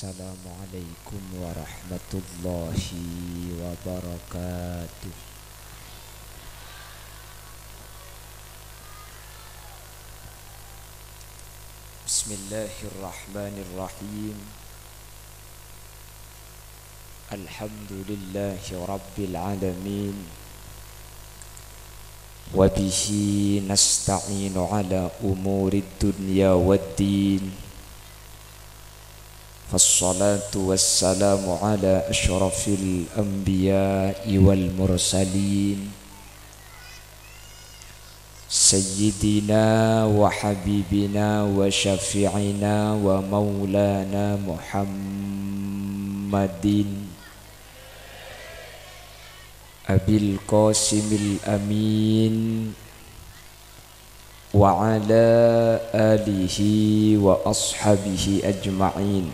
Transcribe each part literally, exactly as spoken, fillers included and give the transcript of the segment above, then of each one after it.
Assalamualaikum warahmatullahi wabarakatuh. Bismillahirrahmanirrahim. Alhamdulillahi rabbil alamin. Wa bihi nasta'inu ala umurid dunya waddin. Fassalatu wassalamu ala asyrafil anbiya'i wal mursalin, sayyidina wa habibina wa syafi'ina wa maulana Muhammadin Abil Qasimil Amin wa ala alihi wa ashabihi ajma'in.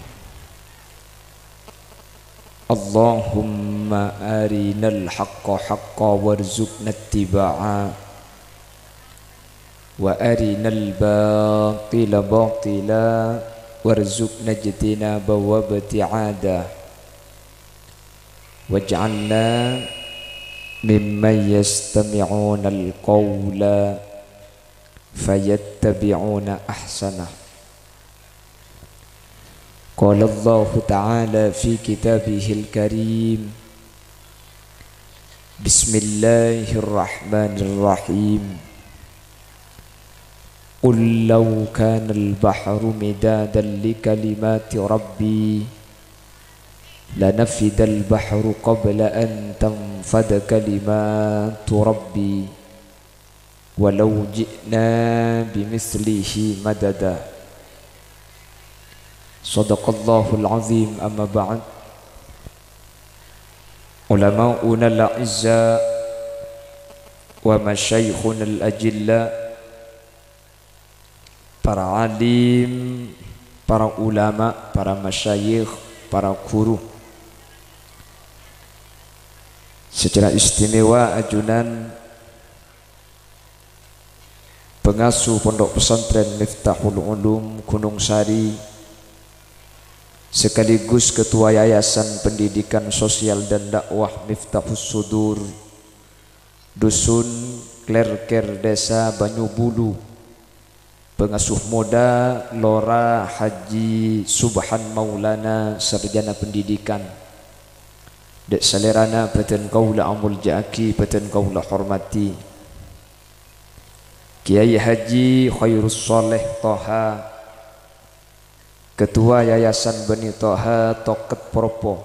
Allahumma arinal haqqa haqqa warzuqna ittiba'a, wa arinal batila batila warzuqna ijtinaba wa ibti'ada. Waj'alna mimman yastami'unal qawla fayattabi'una ahsanah. Qala Allahu ta'ala fi kitabihil karim, Bismillahirrahmanirrahim. Qul law kanal bahru midadan li kalimati rabbi lanafidal bahru qabla an tanfada kalimatu rabbi walau ji'na bimithlihi madada. Shadaqallahul azim, amma ba'd. Ulama'unal a'izza wa masyayikhunal ajilla, para alim, para ulama, para masyayikh, para guru. Secara istimewa ajunan pengasuh Pondok Pesantren Miftahul Ulum Gunung Sari, sekaligus Ketua Yayasan Pendidikan Sosial dan Dakwah Miftahus Sudur, Dusun Klerker, Desa Banyubulu, pengasuh muda Lora Haji Subhan Maulana, sarjana pendidikan. Dek salerana bâdân kaulâ amolja'aghi, bâdân kaulâ hormadhi. Kiai Haji Khairus Shaleh Toha, Ketua Yayasan Bani Toha Toket Propo.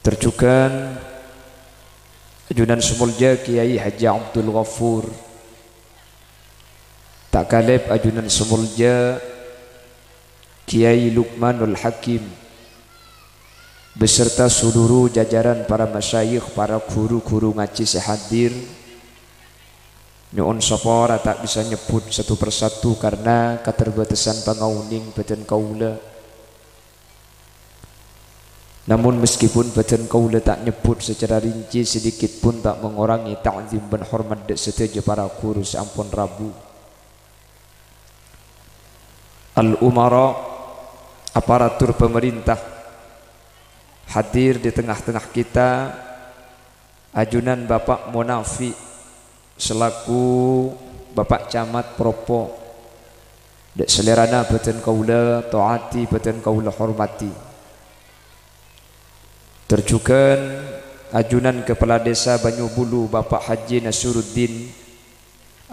Tor jhughân ajunan sè molja Kiai Haji Abdul Ghafur. Ta' kalèp ajunan sè molja Kiai Lukmanul Hakim beserta seluruh jajaran para masyayikh, para guru-guru ngajhi sè hadir. Nyo'on sapora ta' bisa nyebbhut satu persatu karena keterbatasan pangaonèng bâdân kaulâ. Namun, meskipun bâdân kaulâ ta' nyebbhut secara rinci, sedikit pun ta' mengurangi ta'zim bân hormat dâ' sadhâjâ para guru sè ampon rabu. Al-umara, aparatur pemerintah, hadir di tengah-tengah kita, ajunan Bapak Monafi selaku Bapak Camat Propo. Dâ' salèrana bâdân kaulâ ta'ati, bâdân kaulâ hormadhi. Tor jhughân ajunan Kepala Desa Banyubulu, Bapak Haji Nasruddin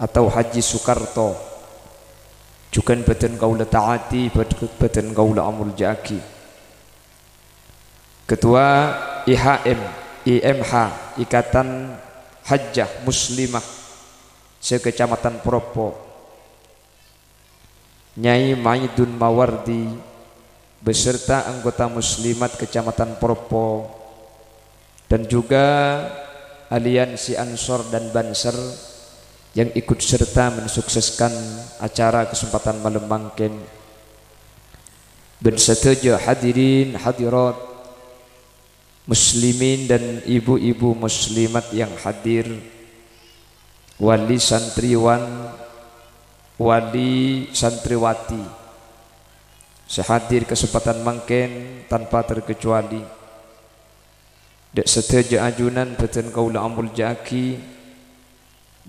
atau Haji Sukarto, jhughân bâdân kaulâ ta'ati, bâd-, bâdân kaulâ amolja'aghi. Ketua I H M, I M H, Ikatan Hajjah Muslimah se-Kecamatan Propo, Nyai Maidun Mawardi, beserta anggota muslimat Kecamatan Propo, dan juga Aliansi Ansor dan Banser yang ikut serta mensukseskan acara kesempatan malem mangkèn. Bân sadhâjâ hadirin hadirat, muslimin dan ibu-ibu muslimat yang hadir, wali santriwan, wali santriwati, sè hadir kasempadhân mangkèn tanpa terkecuali. Dâ' sadhâjâ ajunan bâdhân kaulâ amolja'aghi,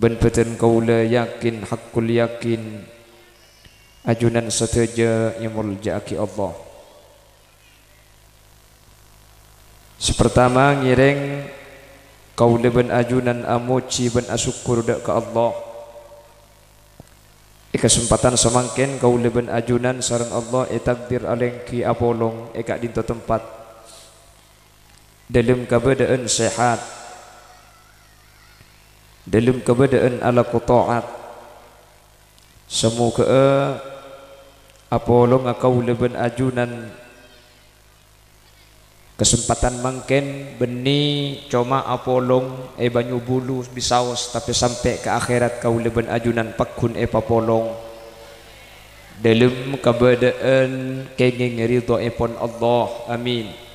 bân bâdhân kaulâ yakin, haqqul yakin, ajunan sadhâjâ èmolja'aghi Allah. Sè partama, ngèrèng kaulâ bân ajunan amojhi bân asokkor dâ' ka Allah. È kasempadhân samangkèn kaulâ bân ajunan sareng Allah ètakdir alèngghi apolong è ka'dinto tempat. Dâlem kabâdâ'ân sehat, dâlem kabâdâ'ân alako ta'at. Samoghâ'â apolonga kaulâ bân ajunan kasempadhân mangkèn bânnè coma apolong è Banyubulu bisaos, tapè sampè' ka akhèrat kaulâ bân ajunan pagghun èpapolong. Dâlem kabâdâ'ân kèngèng ridhoèpon Allah. Amin.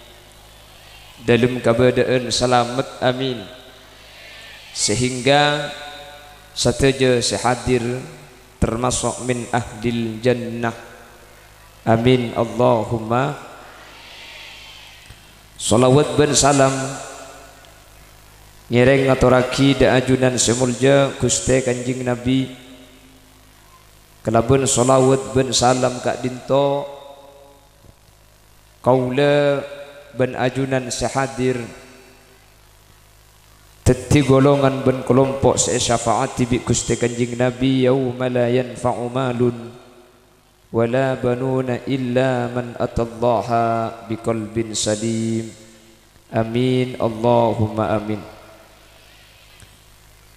Dâlem kabâdâ'ân salamet. Amin. Sehingga sadhâjâ sè hadir termasuk min ahlil jannah. Amin. Allahumma shalawat bân salam ngèrèng ngatorraghi dâ' ajunan sè molja Ghustè Kanjeng Nabi. Kalabân shalawat bân salam ka'dinto, kaulâ bân ajunan sè hadir dhâddhi golongan bân kalompo' sè èsyafaati bi' Ghustè Kanjeng Nabi, "Yauma la yanfa'u malun wa la banuna illa man atallaha biqalbin salim." Amin, Allahumma amin.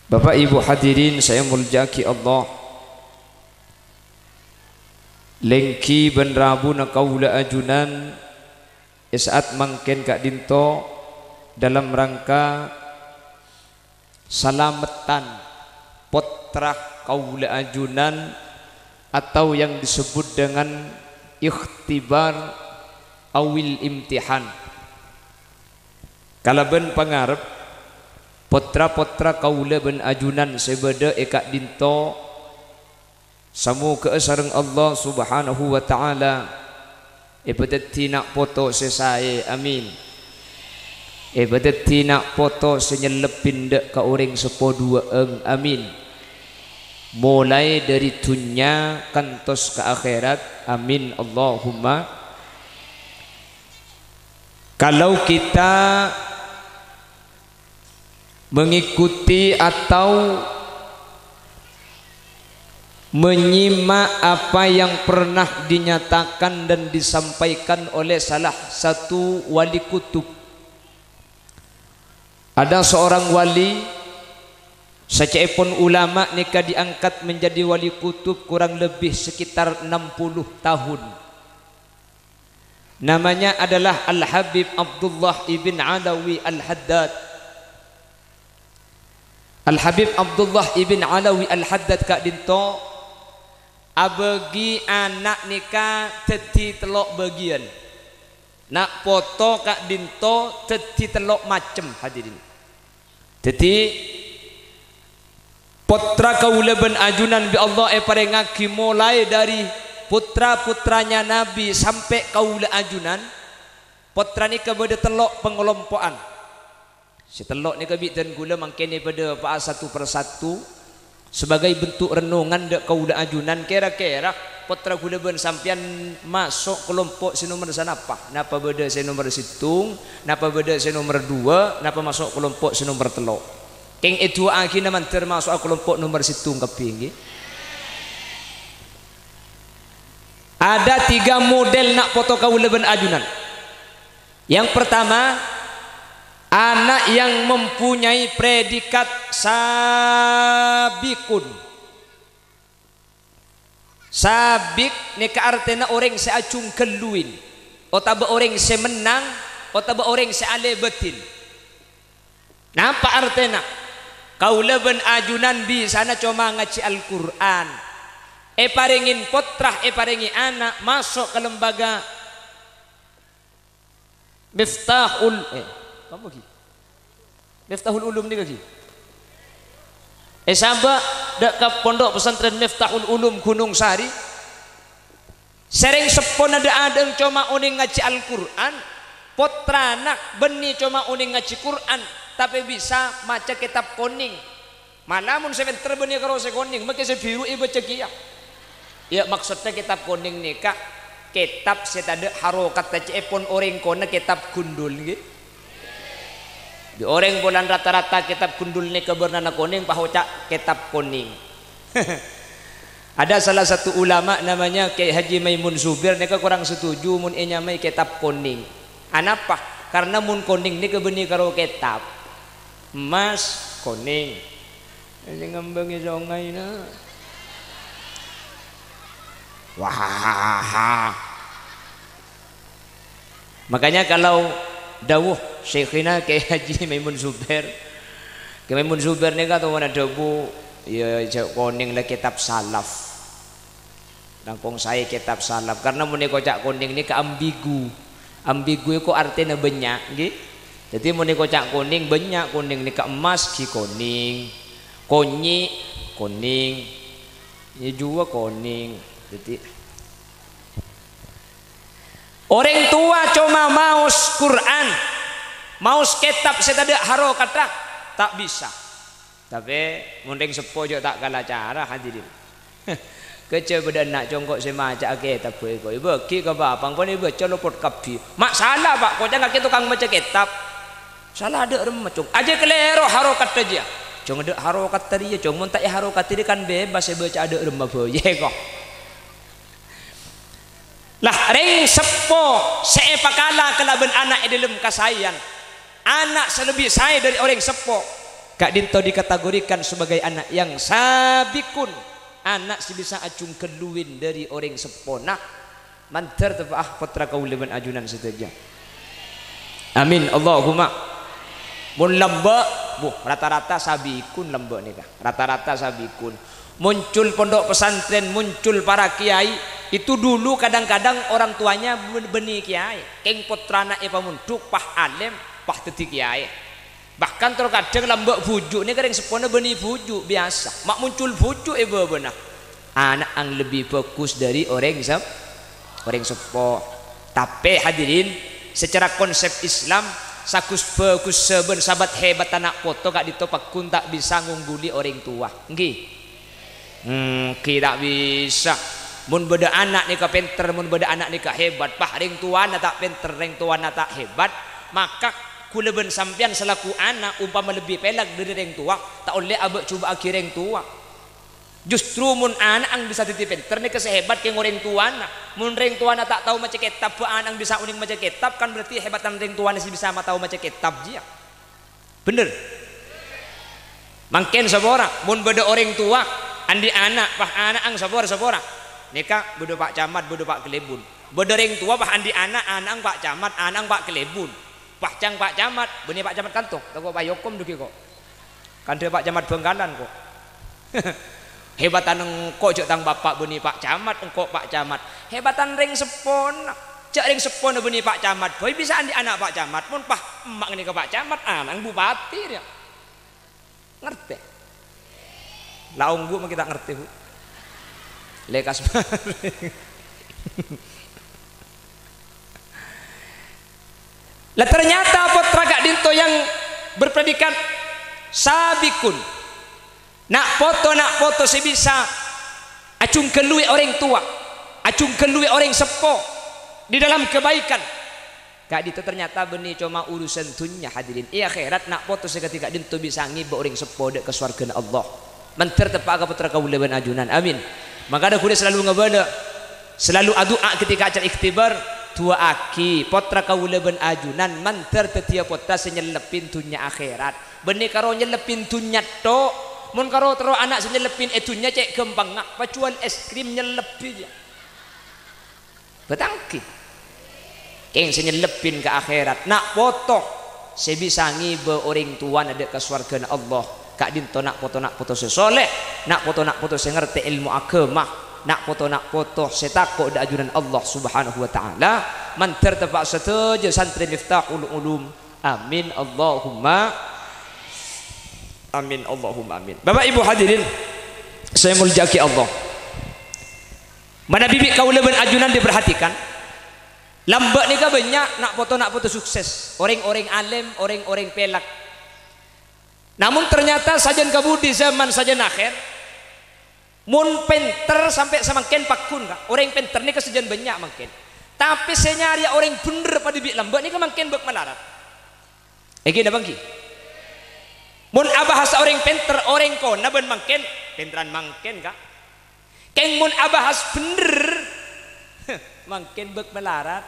Bapak Ibu hadirin sè èmolja'aghi Allah, lèngghi bân rabuna kaulâ ajunan è sa'at mangkèn ka'dinto dalam rangka salameddhân pottra kaulâ ajunan, atau yang disebut dengan ikhtibar awil imtihan. Kalabân pangarep, pottra-pottra kaulâ bân ajunan sè bâdâ è ka'dinto, samoghâ'â sareng Allah Subhanahu wa Ta'ala èpadhâddhi na' poto sè saè. Amin. Èpadhâddhi na' poto sè nyellebbhin dâ' ka orèng seppo duwâ'âng. Amin. Molaè dâri dhunnya kantos ka akhèrat. Amin. Allahumma. Kalau kita mengikuti atau menyimak apa yang pernah dinyatakan dan disampaikan oleh salah satu wali kutub. Ada seorang wali, saca'èpon ulama nèka diangkat menjadi wali kutub kurang lebih sekitar enam puluh tahun. Namanya adalah Al-Habib Abdullah ibn Alawi Al-Haddad. Al-Habib Abdullah ibn Alawi Al-Haddad ka'dinto abâgi ana' nèka dhâddhi tello' bâgiyân. Na' poto ka'dinto dhâddhi tello' macem, hadirin. Dhâddhi, pottra kaulâ bân ajunan bi' Allah èparèngaghi molaè dâri pottra-pottranya Nabi sampè' kaulâ ajunan, pottra nèka bâdâ tello' pangalompo'an. Sè tello' nèka bi' dân kaulâ mangkèn èpadâpa'a satu per satu, sebagai bentuk renungan dâ' kaulâ ajunan, kèra-kèra pottra kaulâ bân sampèyan maso' kalompo' sè nomer sanapa? Napa bâdâ sè nomer sèttong? Napa bâdâ sè nomer duwâ'? Napa maso' kalompo' sè nomer tello'? Kèng èdu'aaghina mandhâr maso'a kalompo' nomer sèttong kabbhi, ènggi? Ada tiga model na' poto kaulâ bân ajunan. Yang pertama, anak yang mempunyai predikat sabiqun. Sabiq nèka artèna orèng sè ajhung ghâlluwin, otabâ orèng sè mennang, otabâ orèng sè alèbâdhin. Napa artèna? Kaulâ bân ajunan bisanna coma ngajhi Al-Qur'an. Èparèngè pottra, èparèngè ana', maso' ka lembaga Miftahul, eh, apa ghi? Miftahul Ulum nèka ghi? Èsabâ' dâ' ka Pondok Pesantren Miftahul Ulum Gunung Sari. Sè rèng seppona dâ'-adâ'eng coma onèng ngajhi Al-Qur'an, pottrana bânnè coma onèng ngajhi Qur'an, tapè bisa maca kètab konèng. Mala mon sè pènter bânnè karo sè konèng, makè sè biru èbâca kèya. Iyâ, maksoddhâ kètab konèng nèka kètab sè tadâ' harokatta cè'èpon orèng kona kètab gundul, ngghi. Bi' orèng polana rata-rata kètab gundul nèka bârnana konèng, pas oca' kètab konèng. Ada salah satu ulama namanya Kiai Haji Maimun Zubair, nèka korang setuju mon ènyamaè kètab konèng. Anapa? Karna mon konèng nèka bânnè karo kètab. Emmas, konèng. Sè ngembangè songay, na. Wah. Makanya kalau dawuh Syekhina Kiai Haji Maimun Zubair, Kiai Maimun Zubair nèka towana dhâbu, ya, jhâ' konèng la kètab salaf. Langkong saè kètab salaf, karna mon èkoca' konèng nèka ambigu. Ambigu iku artèna bânnya', ngghi. Dhâddhi mon èkoca' konèng, bânnya' konèng nèka emmas ghi konèng, konyè' konèng, ya juwa konèng. Dhâddhi, orèng towa coma maos Qur'an, maos kètab sè tadâ' harokatta, ta' bisa. Tapè, mon rèng seppo jhâ' ta' kala cara, hadirin. Kèjhâ' bâdâ enna' congko' sè maca'a kètab bhâi, ko' èbâghi ka bapa'na, pon èbâca lopot kabbhi. Ma' sala, Pa', koca'na kakè tokang maca kètab. Sala dâ' remma, Cong. Ajâ kalèro harokatta jiyâ. Cong, dâ' harokatta rèya, Cong. Mon ta' èharokadhi rè kan bebas èbâca'a dâ' remma bhâi, ko'. Lah, rèng seppo sè èpakala kalabân ana' è dhâlem kasaèyan, ana' sè lebbi saè dhâri orèng seppo, ka'dinto dikategorikan sebagai ana' yang sabiqun, ana' sè bisa ajhungghâlluwin dhâri orèng seppona. Mandhâr teppa'a pottra kaulâ bân ajunan sadhâjâ. Amin, Allahumma. Mon lambâ', bu, rata-rata sabiqun lambâ' nèka. Rata-rata sabiqun. Muncul pondok pesantren, muncul para kiai, itu dulu kadang-kadang orang tuanya ben-, bânnè kiai. Kèng pottrana èpamondhuk, pas alèm, pas dhâddhi kiai. Bahkan terkadang lambâ' bhuju' nèka rèng seppona bânnè bhuju' biyasa. Ma' muncul bhuju' è bâbâna. Ana' ang lebbi bhâghus dhâri orèng sep-, orèng seppo. Tapè, hadirin, secara konsep Islam, saghus-bhâghussa bân sabât hebatta na' poto ka'dinto pagghun ta' bisa ngongguli orèng towa. Ngghi? Ngghi ta' bisa. Mon bâdâ ana' nèka pènter, mon bâdâ ana' nèka hebat, pas rèng towana ta' pènter, rèng towana ta' hebat, maka kaulâ bân sampèyan salaku ana' ompama lebbi pèlak dhâri rèng towa, ta' ollè abâ'-jubâ'âghi rèng towa. Justru mon ana'na bisa dhâddhi pènter nèka sè hebat kèng orèng towana. Mon rèng towana ta' tao maca kètab, bâ' ana'na bisa onèng maca kètab, kan berarti hebatan rèng towana sè bisa ma-, tao maca kètab jiyâ. Bhender? Mangkèn sapa ora? Mon bâdâ orèng towa andi' ana', pas ana'na sapa ora, sapa ora? Nèka bâdâ Pa' Camat, bâdâ Pa' Kalèbun. Bâdâ rèng towa pas andi' ana', ana'na Pa' Camat, ana'na Pa' Kalèbun. Pas ca'na Pa' Camat, bânnè Pa' Camat kanto, tako' payokon dhuggi' ko'. Kandhâ Pa' Camat Bhângkalan ko'. Hebatan engko' jhâ' tang bapa' bânnè Pa' Camat, engko' Pa' Camat. Hebatan rèng seppona. Jhâ' rèng seppona bânnè Pa' Camat bhâi bisa andi' ana' Pa' Camat. Mon pas emma' ghânèka Pa' Camat, ana'na bupati rèya. Ngartè? La ongghu mangkè ta' ngartè, Bu. Lekas marè. Lah, ternyata pottra ka'dinto yang berpredikat sabiqun. Na' poto, na' poto sè bisa ajhungghâlluwi orèng towa, ajhungghâlluwi orèng seppo di dalam kebaikan. Ka'dinto ternyata bânnè coma urusan dhunnya, hadirin. È akhèrat, na' poto sè kadhi ka'dinto bisa ngibâ orèng seppo dâ' ka sowarghâna Allah. Mandhâr teppa'a ka pottra kaulâ bân ajunan. Amin. Mangkana ghulâ salalu ngabâlâ, salalu adu'a ketika acara ikhtibar, du'aaghi pottra kaulâ bân ajunan mandhâr dhâddhiyâ pottra sè nyellebbhi dhunnya akhèrat. Bânnè karo nyellebbhi dhunnya tho'. Mon karo terro ana' sè nyellebbhi è dhunnya cè' ghâmpangnga, pajuwâl es krim nyellebbhi, yâ. Bâtanggi. Kèng sè nyellebbhi ka akhèrat, na' poto sè bisa ngibâ orèng towana dâ' ka sowarghâna Allah. Ka'dinto na' poto-na' poto sè soleh, na' poto-na' poto sè ngartè èlmo aghâma, na' poto-na' poto sè tako' dâ' ajunan Allah Subhanahu wa Ta'ala. Mandhâr teppa'a sadhâjâ santrè Miftahul Ulum. Amin, Allahumma amin, Allahumma amin. Bapak Ibu hadirin sè èmoljâ'aghi Allah. Manabi bi' kaulâ bân ajunan diperhatikan, lambâ' nèka bânnya' na' poto-na' poto sukses, orèng-orèng alèm, orèng-orèng pèlak. Namun ternyata sajân kabudi zaman sajân akhèr, mon pènter sampè' samangkèn pagghun, Ka'. Orèng pènter nèka sajân bânnya' mangkèn. Tapè sè nyarèya orèng bhendher padâ bi' lambâ' nèka mangkèn bâk malarat. Èngghi napa èngghi? Mon abahasa orèng pènter, orèng kona bân mangkèn, pènterran mangkèn, Ka'. Kèng mon abahas bhendher, mangkèn bâk malarat.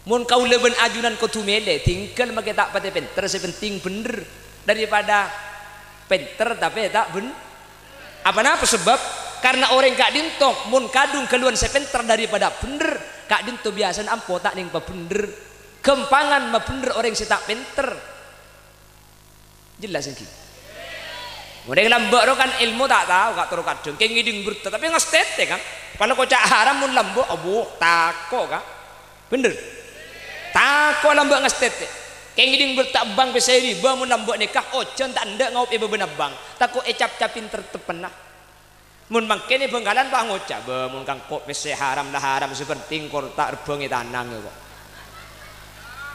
Mon kaulâ bân ajunan kodhu mèlè, tinggal makè ta' patè pènter, sè penting bhendher, daripada pènter tapè ta' bhen-, apa napa sebab? Karna orèng ka'dinto mon kadhung ghâlluwân sè pènter daripada bhendher, ka'dinto biyasana ampo ta' nèng pabhendher. Ghâmpangan mabhendher orèng sè ta' pènter. Jelas èngghi? Orèng lambâ' rowa kan èlmo ta' tao, Ka', toro' kadhâng. Kèng ngèdhing bertè, tapè ngastètè, kan? Pala koca' haram mon lambâ', abbhu, tako', Ka'. Bhendher? Tako' lambâ' ngastètè. Kèng ngèdhing bertè bâng pèssè ribâ mon lambâ' nèka, ojhân ta' endâ' ngaop è bâbâna bâng. Tako' ècap-capin terteppenna. Mon mangkèn è Bhângkalan pas ngoca', "Bâ, mon kangko' pèssè haram la haram, sè penting korta' rebbhâng ètanang, kok."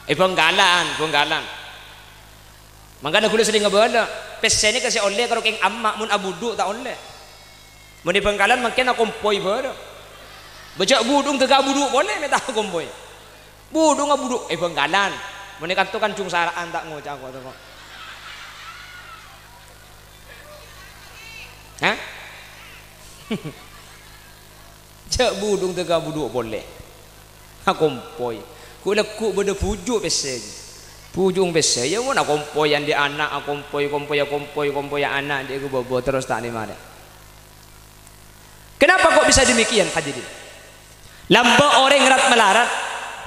È Bhângkalan, Bhângkalan. Mangkana ghulâ serrèng abâlâ, pèssè nèka sè ollè karo kèng amma', mon abudhu' ta' ollè. Mon è Bhângkalan mangkèn akompoy bhârâng. Bâ jhâ' budhung ghâgghâ budhu' polè mè' ta' akompoy. Budhung abudhu' è Bhângkalan. Mon è kanto kan jhung sara'an ta' ngoca' kok, kok. Hah? Jhâ' budhung ghâgghâ budhu' polè. Akompoy. Ghu' lagghu' bâdâ bhuju' pèssè. Bhujung pèssè, iyâ mon akompoy andi' ana', akompoy, kompoy, akompoy, kompoy ana' andi' ghâbâbâ terros ta' nè-marè. Kenapa kok bisa demikian, hadirin? Lambâ' orèng rat-malarat,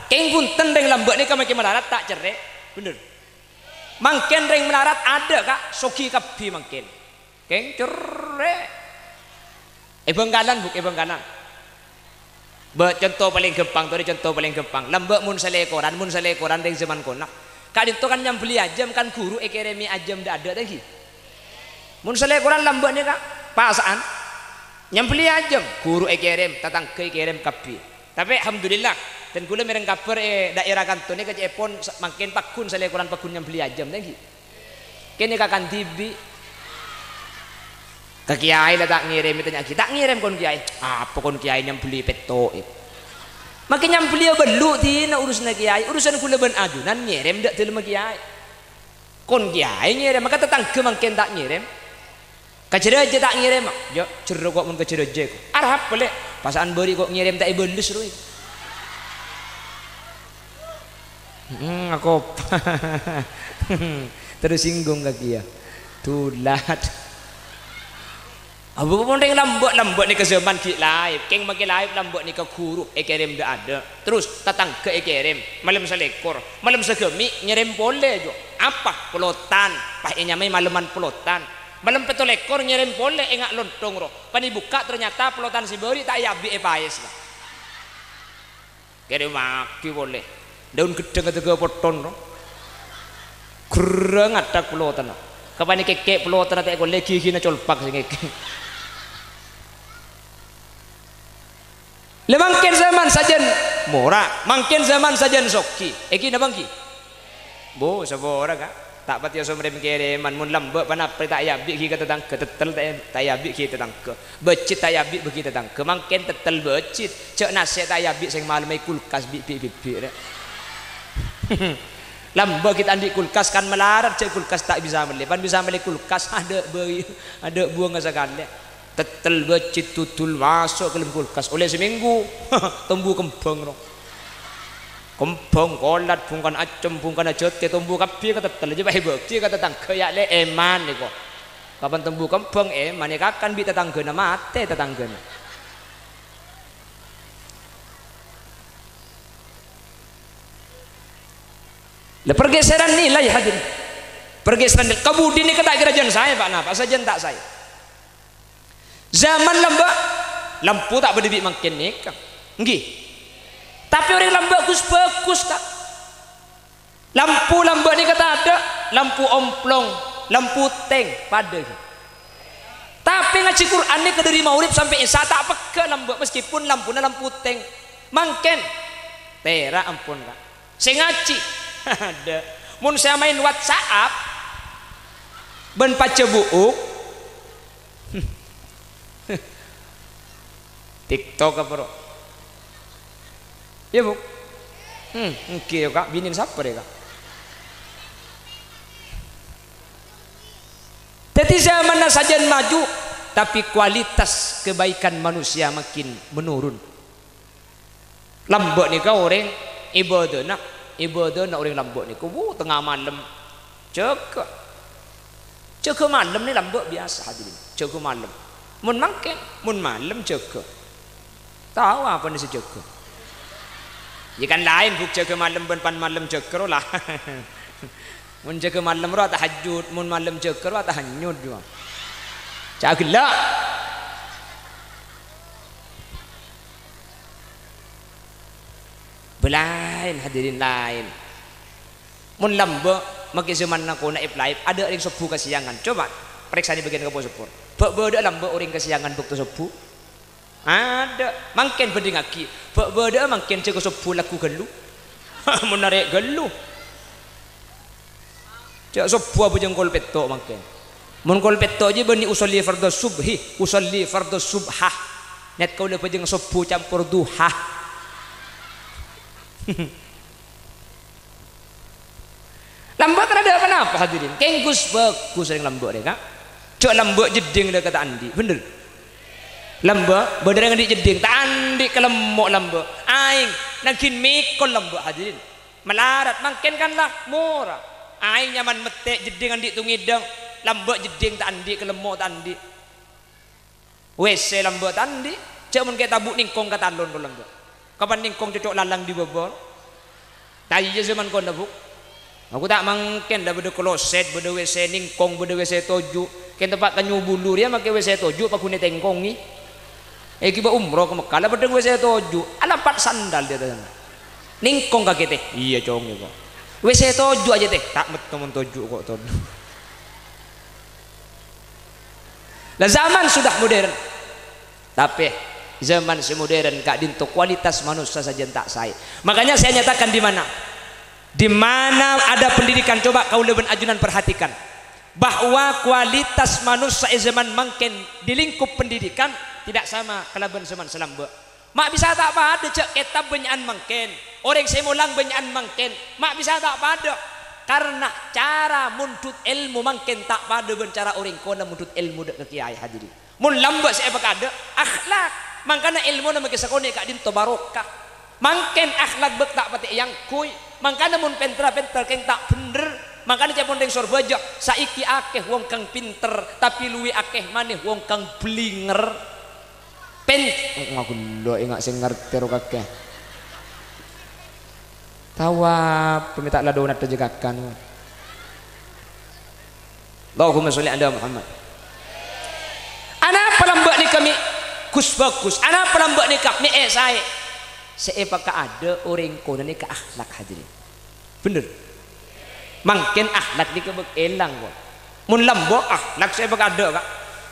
kèng bhunten rèng lambâ' nèka makè malarat ta' cerrè', bhendher. Mangkèn rèng malarat adâ', Ka', soghi kabbhi mangkèn. Kèng cerrè'. È Bhângkalan, Bu', è Bhângkalan. Bâ, conto palèng ghâmpang, torè conto palèng ghâmpang. Lambâ' mon salèkoran, mon salèkoran rèng jhâman kona. Ka'dinto kan nyambelli ajâm, kan ghuru èkèrèmè ajâm dâ'-adâ', ta' èngghi? Mon salèkoran lambâ' nèka, pasa'an. Nyambelli ajâm, ghuru èkèrèm, tatangghâ èkèrèm kabbhi. Tapè, alhamdulillah, dân ghulâ mèreng kabhâr è dhaèra kanto nèka cè'èpon sa-, mangkèn pagghun salèkoran pagghun nyambelli ajâm, ta' èngghi? Kènè kakan dhibi'. Ka kèyaè la ta' ngèrèm, ètanya'aghi, "Ta' ngèrèm kon kèyaè?" "Apa kon kèyaè nyambelli pètto'è?" Makè nyambelliyâ bâllu' dinah urusanna kèyaè, urusan ghulâ bân ajunan ngèrèm dâ' dâlemma kèyaè. Kon kèyaè ngèrèm, maka tatangghâ mangkèn ta' ngèrèm. Ka jârâjâ ta' ngèrèm, ya, jârâ kok mon ka jârâjâ kok. Arapa lè'? Pasa'an bâri' kok ngèrèm ta' èbâles rowa. Hmm, akop. Terus singgung ka kèya. Dulat. Apa mon rèng lambâ', lambâ' nèka jhâman ghi' laèp, kèng makè laèp lambâ' nèka ghuru èkèrèm dâ'-adâ'. Terros tatangghâ èkèrèm, malem salèkor, malem saghâmi' ngèrèm polè, Jo. Apa? Pelotan, pas ènyamaè maleman pelotan. Malem pètto lèkor ngèrèm polè, enga' lonthong, ro. Pan èbukka' ternyata pelotan sè bâri' ta' èabi' èpaès, Pak. Kèrèmmaghi polè. Daun ghedhâng adâgâ potton, ro. Gherrâ ngatthak pelotanna. Kapanè kèkkè' pelotanna ta' èkollè ghighina colpak sè ngèkkè'. Lè mangkèn zaman sajân mora, mangkèn zaman sajân soghi. Èngghi napa èngghi? Bo, sapora, Ka'. Ta' patè osom rèm-kèrèman, mon lambâ' panapa ta' èabi' ghi' ka tatangghâ, tettel ta' è-, ta' èabi' ghi' tatangghâ. Bâjjhi' ta' èabi' bâgi tatangghâ, mangkèn tettel bâjjhi'. Jhâ' nasè' ta' èabi' sèng malem è kulkas bi'-, bi'-, bi'-, bi', rè. Lambâ' ghi' ta' andi' kulkas kan malarat, jhâ' kulkas ta' bisa mellè. Pan bisa mellè kulkas, adâ' bâi, adâ' buwângnga sakalè. Tettel bâjjhi' dudul maso' ka dâlem kulkas. Ollè samènggu, tombu kembhâng, ro. Kembhâng, kolat, bhungkana accem, bhungkana jâtè, tombu kabbhi ka tettel. Jhâ' bâ-, èbâghi ka tatangghâ, ya, lè, èman nèko. Kapan tombu kembhâng, èman, èkakan bi' tatangghâna, matè tatangghâna. Lah, pergeseran nilai, hadirin. Pergeseran nilai. Kabudiyân nèka ta' kèra jân saè, Pak, napa? Sajân ta' saè. Zaman lambâ', lampu ta' bâdâ bi' mangkèn nèka. Èngghi. Tapè orèng lambâ' ghus-bhâghus, Ka'. Lampu lambâ' nèka tadâ', lampu omplong, lampu tèng, padâ ghi. Tapè Ngajhi Qur'an nèka dhâri maghrib sampè' isya ta' pegghâ' lambâ', meskipun lampuna lampu tèng. Mangkèn, tèra' ampon, Ka'. Sè ngajhi, adâ'. Mon sè amaèn WhatsApp bân pajhâ bu'uk, TikTok apa, ro? Iyâ, Bu? Hmm, èngghi, yâ, Ka'. Binèna sapa, rè, Ka'? Dhâddhi, zamanna sajân maju, tapè kualitas kebaikan manusia makin menurun. Lambâ' nèka orèng ibâdâna, ibâdâna orèng lambâ' nèka, wuh, tengnga malem jâgâ. Jâgâ malem nè lambâ' biyasa, hadirin. Jâgâ malem. Mon mangkèn, mon malem jâgâ. Tao apana sè jâgâ? Yâ kan laèn, Bu, jâgâ malem bân pan malem jâgâ rowa la. Mon jâgâ malem rowa tahajjud, mon malem jâgâ rowa tahanyut, jhuwa. Ca' ghellâ'. Bâ laèn, hadirin, laèn. Mon lambâ', makè zamanna konaib-laib, adâ' orèng sobbhu kasèyangan. Coba parèksanè bâgiyân kapo sobbhu. Bâ' bâdâ'â lambâ' orèng kasèyangan bâkto sobbhu? Adâ'. Mangkèn bhândhingngaghi. Bâ' bâdâ'â mangkèn jâgâ sobbhu lagghu ghâllu. Mon narè' ghâllu. Jâ' sobbhu abhâjâng kol pètto' mangkèn. Mon kol pètto' jiyâ bânnè usolli fardhu subhi, usolli fardhu subhah. Niyat kaulâ bhâjâng sobbhu campor duha. Lambâ' kan adâ' ponapa, hadirin? Kèng ghus-bhâghus orèng lambâ' rè, Ka'. Jâ' lambâ' jeddhing rè ka ta' andi', bhender? Lambâ', bâdâ orèng andi' jeddhing, ta' andi' kalemmo' lambâ'. Aèng, nangghin mèkol lambâ', hadirin. Malarat, mangkèn kan la mora. Aèng nyaman mèttè' jeddhing andi' tongèdhâng, lambâ' jeddhing ta' andi', kalemmo' ta' andi'. W C lambâ' ta' andi', jâ' mon kè tabu' nèngkong ka talon ro lambâ'. Kapan nèngkong cocok lalang dibâbâ? Ta' iyâ zaman kona, Bu'. Aku ta' mangkèn, la bâdâ kloset, bâdâ W C nèngkong, bâdâ W C toju'. Kèng teppa' ka Nyobulu rèya makè W C toju' paghun ètèngkongè. È, ghibâ umroh ka Mekkah, la peddhâng W C toju'. Alampat sandal di atas sana. Nèngkong kakè, Tè. Iyâ, Cong, iyâ, kok. W C toju' ajâ, Tè. Ta' metto mon toju' kok, ton. Lah, zaman sudah modern. Tapè, zaman sè modern ka'dinto kualitas manossa sajân ta' saè. Makanya saya nyatakan di mana, di mana ada pendidikan, coba kaulâ bân ajunan perhatikan, bahwa kualitas manossa è zaman mangkèn di lingkup pendidikan tidak sama kalabân zaman sè lambâ'. Ma' bisa ta' padâ, jâ' kètab bânnya'an mangkèn, orèng sè molang bânnya'an mangkèn, ma' bisa ta' padâ. Karna cara mondhut èlmo mangkèn ta' padâ bân cara orèng kona mondhut èlmo dâ' ka kèyaè, hadirin. Mon lambâ' sè èpakadâ', akhlak. Mangkana èlmona makè sakonè' ka'dinto barokah. Mangkèn akhlak bâk ta' patè èangghuy. Mangkana mon pènterra pènter kèng ta' bhender. Mangkana ca'èpon rèng Sorbhâjâ, saèkè akè wong kang pènter, tapè luwè akè manè wong kang blinger. Pèn-, ngaghullo enga' sè ngartè ro kakè. Tawaf, pemita' la donat aja kakan. Allahumma sholli ala Muhammad. Anapa lambâ' nèka mè' ghus-bhâghus? Anapa lambâ' nèka mè' è-saè? Sè èpakadâ' orèng kona nèka akhlak, hadirin. Bhender. Mangkèn akhlak nèka bâk èlang, kok. Mon lambâ' akhlak sè èpakadâ', Ka'.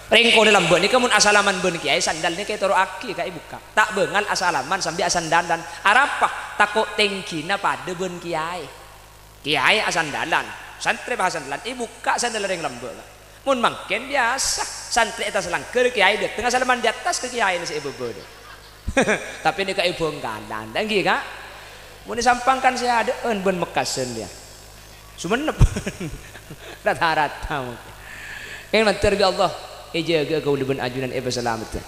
Rèng kona lambâ' nèka mon asalaman bân kèyaè, sandal nèka ètoro'aghi, Ka', èbukka'. Ta' bângal asalaman sambi asandalan. Arapa? Tako' tèngghina padâ bân kèyaè. Kèyaè asandalan, santrè pas asandalan, èbukka' sandal rèng lambâ', Ka'. Mon mangkèn biyasa, santrè è attas langghâr, kèyaè dâteng asalaman di attas ka kèyaèna sè è bâbâ. Tapè nèka è Bhângkalan, ta' ènggi, Ka'? Mon è Sampang kan sè adâ'ân bân Mekkasân, yâ. Songennep. Rata-rata mangkèn. Kèng mandhâr bi' Allah, èjâgâ kaulâ bân ajunan èpasalameddhâ.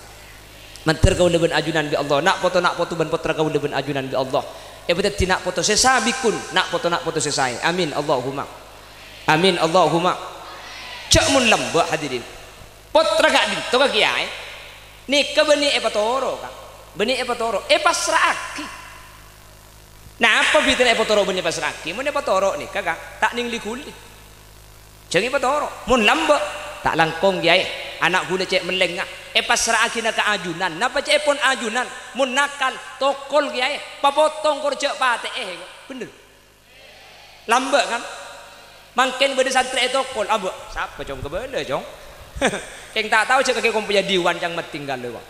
Mandhâr kaulâ bân ajunan bi' Allah, na' poto-na' poto bân pottra kaulâ bân ajunan bi' Allah èpadhâddhi na' poto sè sabikun, na' poto-na' poto sè saè. Amin, Allahumma. Amin, Allahumma. Jâ' mon lambâ', hadirin. Pottra ka'dinto ka kèyaè. Nèka bânnè èpatoro', Ka'. Bânnè èpatoro', èpassra'aghi. Napa bhidhâna èpatoro' bân èpassra'aghi? Mon èpatoro' nèka, Ka', ta' nèng li-ghuli. Jhâng èpatoro'. Mon lambâ', ta' langkong, kèyaè. Ana' ghulâ cè' mellengnga. Èpassra'aghina ka ajunan. Napa ca'èpon ajunan? Mon nakal, tokol, kèyaè. Papotong kor jâ' patè'è, kok. Bhender. Lambâ', kan? Mangkèn bâdâ santrè ètokol, abâ'. Sapa, Cong? Kabâlâ, Cong. Kèng ta' tao jhâ' kakè kompoyya Diwan cang matènggal, wa.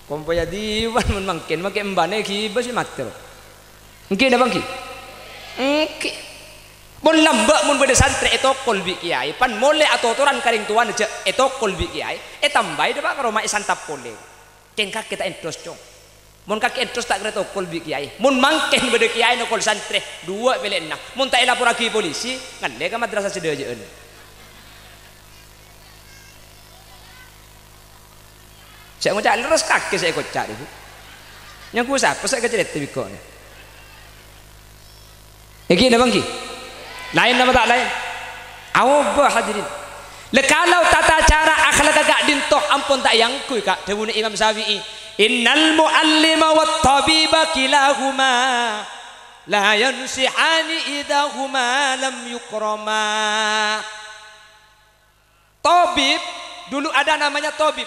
Kompoyya Diwan mon mangkèn, mangkèn embhâna ghibâ sè matè, wa. Èngghi napa èngghi? Èngghi. Mon lambâ' mon bâdâ santrè ètokol bi' kèyaè, pan molè atotoran ka rèng towana jhâ' ètokol bi' kèyaè, ètambâi dâpa' karo ma' èsantap polè. Kèng kakè ta' èntos, Cong. Mon kakè èntos ta' kèra ètokol bi' kèyaè. Mon mangkèn bâdâ kèyaè nokol santrè, duwâ' pèlèyanna. Mon ta' èlaporraghi polisi, ngallè ka madrasah sadhâjâ'ân. Sè ngoca' lerres kakè sè èkoca', Bu. Nyangghu sapa sè èkacarèta bi' engko'? Èngghi napa èngghi? Laèn napa ta' laèn? Aobâ, hadirin. Lè, kalau tata cara akhlak ka'dinto ampon ta' èangghuy, Ka', dhâbuna Imam Syafi'i, "Innal mu'allima wat tabiba kilahuma la yansihani idza huma lam yukrama." Tobib, dulu ada namanya tobib,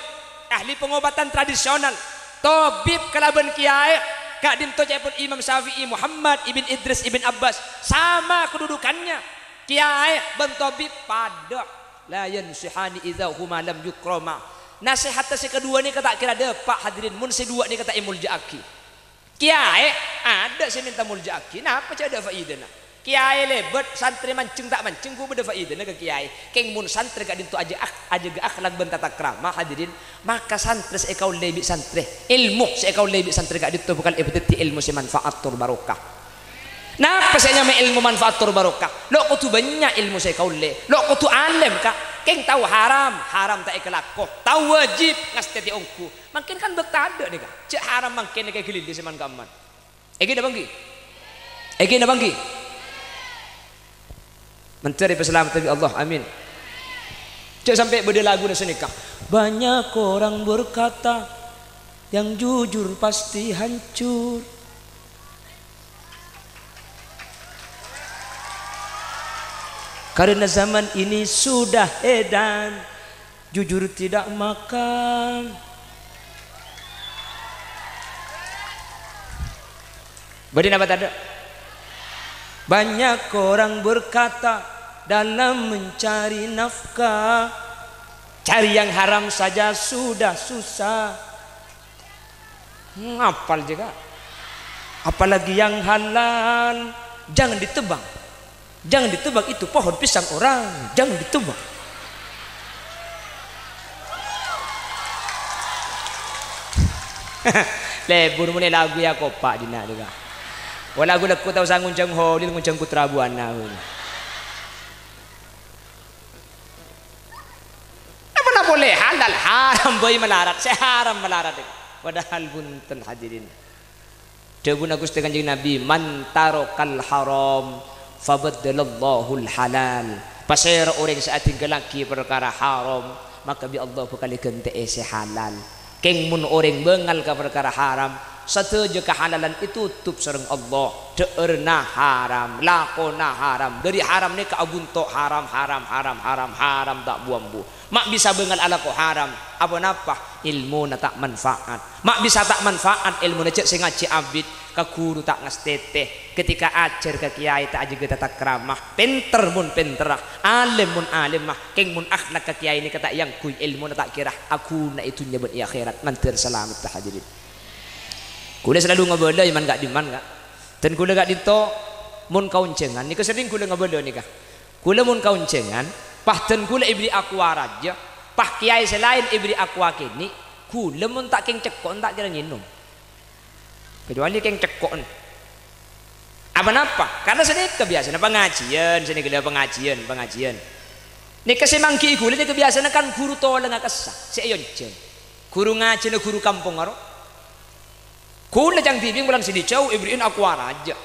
ahli pengobatan tradisional. Tobib kalabân kèyaè, ka'dinto ca'èpon Imam Syafi'i, Muhammad ibn Idris ibn Abbas, sama kedudukannya. Kèyaè bân tobib padâ. "La yansihani idza huma lam yukrama." Nasèhatta sè kaduwâ nèka ta' kèra dâpa', hadirin, mon sè duwâ' nèka ta' èmolja'aghi. Kèyaè, adâ' sè mènta molja'aghi, napa jhâ' adâ' faidana? Kèyaè lèbât, santrè manjeng ta' manjeng, ghu bâdâ faidana ka kèyaè. Kèng mon santrè ka'dinto ajâ-, ajâgâ akhlak bân tata krama, hadirin, maka santrè sè èkaollè bi' santrè, èlmo sè èkaollè bi' santrè ka'dinto bhâkal èpadhâddhi èlmo sè manfaat tor barokah. Napa sè ènyamaè èlmo manfaat tor barokah? Lo' kodhu bânnya' èlmo sè èkaollè, lo' kodhu alèm, Ka'. Kèng tao haram, haram ta' èkalako, tao wajib, ngastètè ongghu. Mangkèn kan bâkto adâ' nèka. Jhâ' haram mangkèn nèka èghâlili sè man-kamman. Èngghi napa èngghi? Èngghi napa èngghi? Mandhâr èpasalamet bi' Allah. Amin. Jhâ' sampè' bâdâ laguna sanèka. Banyak orang berkata, yang jujur pasti hancur. Karena zaman ini sudah edan, jujur tidak makan. Bâdâ napa tadâ'? Banyak orang berkata dalam mencari nafkah, cari yang haram saja sudah susah. Ngapal jâ, Ka'. Apalagi yang halal, jangan ditebang. Jangan ditebang itu pohon pisang orang, jangan ditebang. Lebur muni lagu ya kopak dina tu, Ka'. Wala lagu lekku tau sa ngunjang Holil, ngunjang Putra Buana. Napa-napa polè halal, haram bhâi malarat, sè haram malarat. Padahal bhunten, hadirin. Dhâbuna Ghustè Kanjeng Nabi, "Man tarokal haram, fabaddalallahul halal." Pasèra orèng sè adhingghâllaghi parkara haram, maka bi' Allah bhâkal èghântè'è sè halal. Kèng mon orèng bângal ka parkara haram, sadhâjâ kahalalan ètotop sareng Allah. Dhâ'ârna haram, lakona haram, dâri haram nèka abhunto' haram, haram, haram, haram, haram ta' bu-ambu. Ma' bisa bângal alako haram, aponapa? Èlmona ta' manfaat. Ma' bisa ta' manfaat èlmona, jhâ' sè ngajhi abit, ka ghuru ta' ngastètè. Ketika ajhâr ka kèyaè ta' ajâgâ tata krama. Pènter mon pènterra, alèm mon alèmma, kèng mon akhlak ka kèyaè nèka ta' èangghuy, èlmona ta' kèra aghuna è dhunnya bân è akhèrat. Mandhâr salametta, hadirin. Kaulâ salalu ngabâlâ, è man ka'dimman, Ka'. Dân kaulâ ka'dinto, mon kaonjhângan, nèka serrèng kaulâ ngabâlâ nèka. Kaulâ mon kaonjhângan, pas dân kaulâ èbherri' aqua rajâ, pas kèyaè sè laèn èbherri' aqua kènè', kaulâ mon ta' kèng cèkko'en ta' kèra ngènom. Kecuali kèng cèkko'en. Aponapa? Karna sanèka biyasana pangajiyân, sanèka la pangajiyân, pangajiyân. Nèka sè mangghi'i kaulâ nèka biyasana kan ghuru tolèngnga kassa', sè èonjhâng. Ghuru ngajhina ghuru kampong aro. Kaulâ cang dhibi' bulân sè dhi' jhâu èbherri'in aqua rajâ.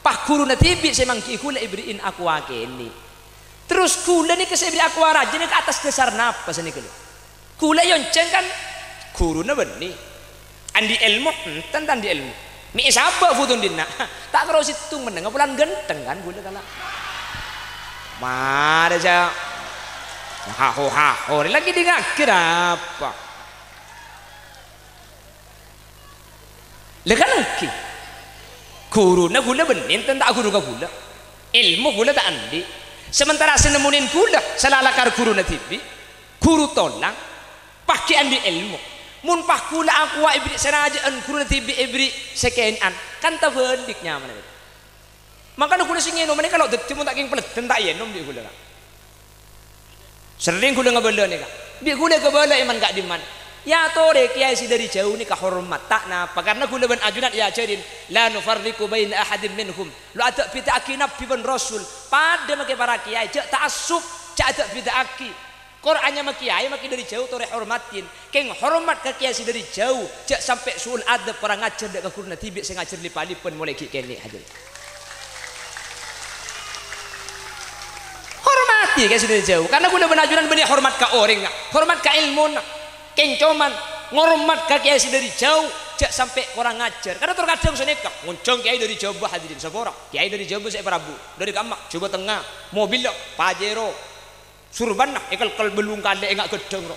Pas ghuruna dhibi' sè mangghi'i kaulâ èbherri'in aqua kènè'. Terros kaulâ nèka sè èbherri' aqua rajâ nèka atas dhâsar napa sanèka, lho? Kaulâ èonjhâng kan ghuruna bânnè. Andi' èlmo? Enten ta' andi' èlmo. Mè' èsabâ' buto dhinna'. Ta' karo sèttong mennengnga polana ghântheng kan kaulâ kala. Marè jâ. Haho-haho, lagi dingaghi apa? Lha kan èngghi. Ghuruna kaulâ bânnè, enten ta' ghuru ka kaulâ. Èlmo kaulâ ta' andi'. Sementara sè nemmonin ghulâ sè la lakar ghuruna dhibi', ghuru tolang, pas ghi' andi' èlmo. Mon pas ghulâ akowa èberri' sè rajâ'ân, ghuruna dhibi' èberri' sè kènè'an, kan tabhâlik nyamana. Mangkana ghulâ sè ngènom nèka lo' dhâddhi mon ta' kèng pèleddhân ta' ènom bi' ghulâ, Ka'. Serrèng ghulâ ngabâlâ nèka. Bi' ghulâ èkabâlâi man ka'dimman. Èyatorè kèyaè sè dâri jhâu nèka hormat, ta' napa, karna ghulâ bân ajunan èajhârin, "La nufarriqu baina ahadin minhum." Lo' adâ' bhidhâ'âghi nabbhi bân rasul, padâ makè para kèyaè, jhâ' ta'assub, jhâ' adâ' bhidhâ'âghi. Kor anyama kèyaè makè dâri jhâu torè hormatin. Kèng hormat ka kèyaè sè dâri jhâu, jhâ' sampè' su'ul adab, korang ajhâr dâ' ka ghuruna dhibi' sè ngajhâr li-paliban molaè ghi' kènè', hadirin. Hormati kèyaè sè dâri jhâu, karna ghulâ bân ajunan bânnè hormat ka orèngnga, hormat ka èlmona. Kèng coma ngormat ka kèyaè sè dâri jhâu, jhâ' sampè' korang ajhâr. Karna tor kadhâng sanèka, ngonjhâng kèyaè dâri Jhâbâ, hadirin, sapora. Kèyaè dâri Jhâbâ sè èparabu, dâri kamma, Jhâbâ Tengnga, mobilla, Pajero. Surbanna èkelkel bâllung kalè enga' ghâddhâng, ro.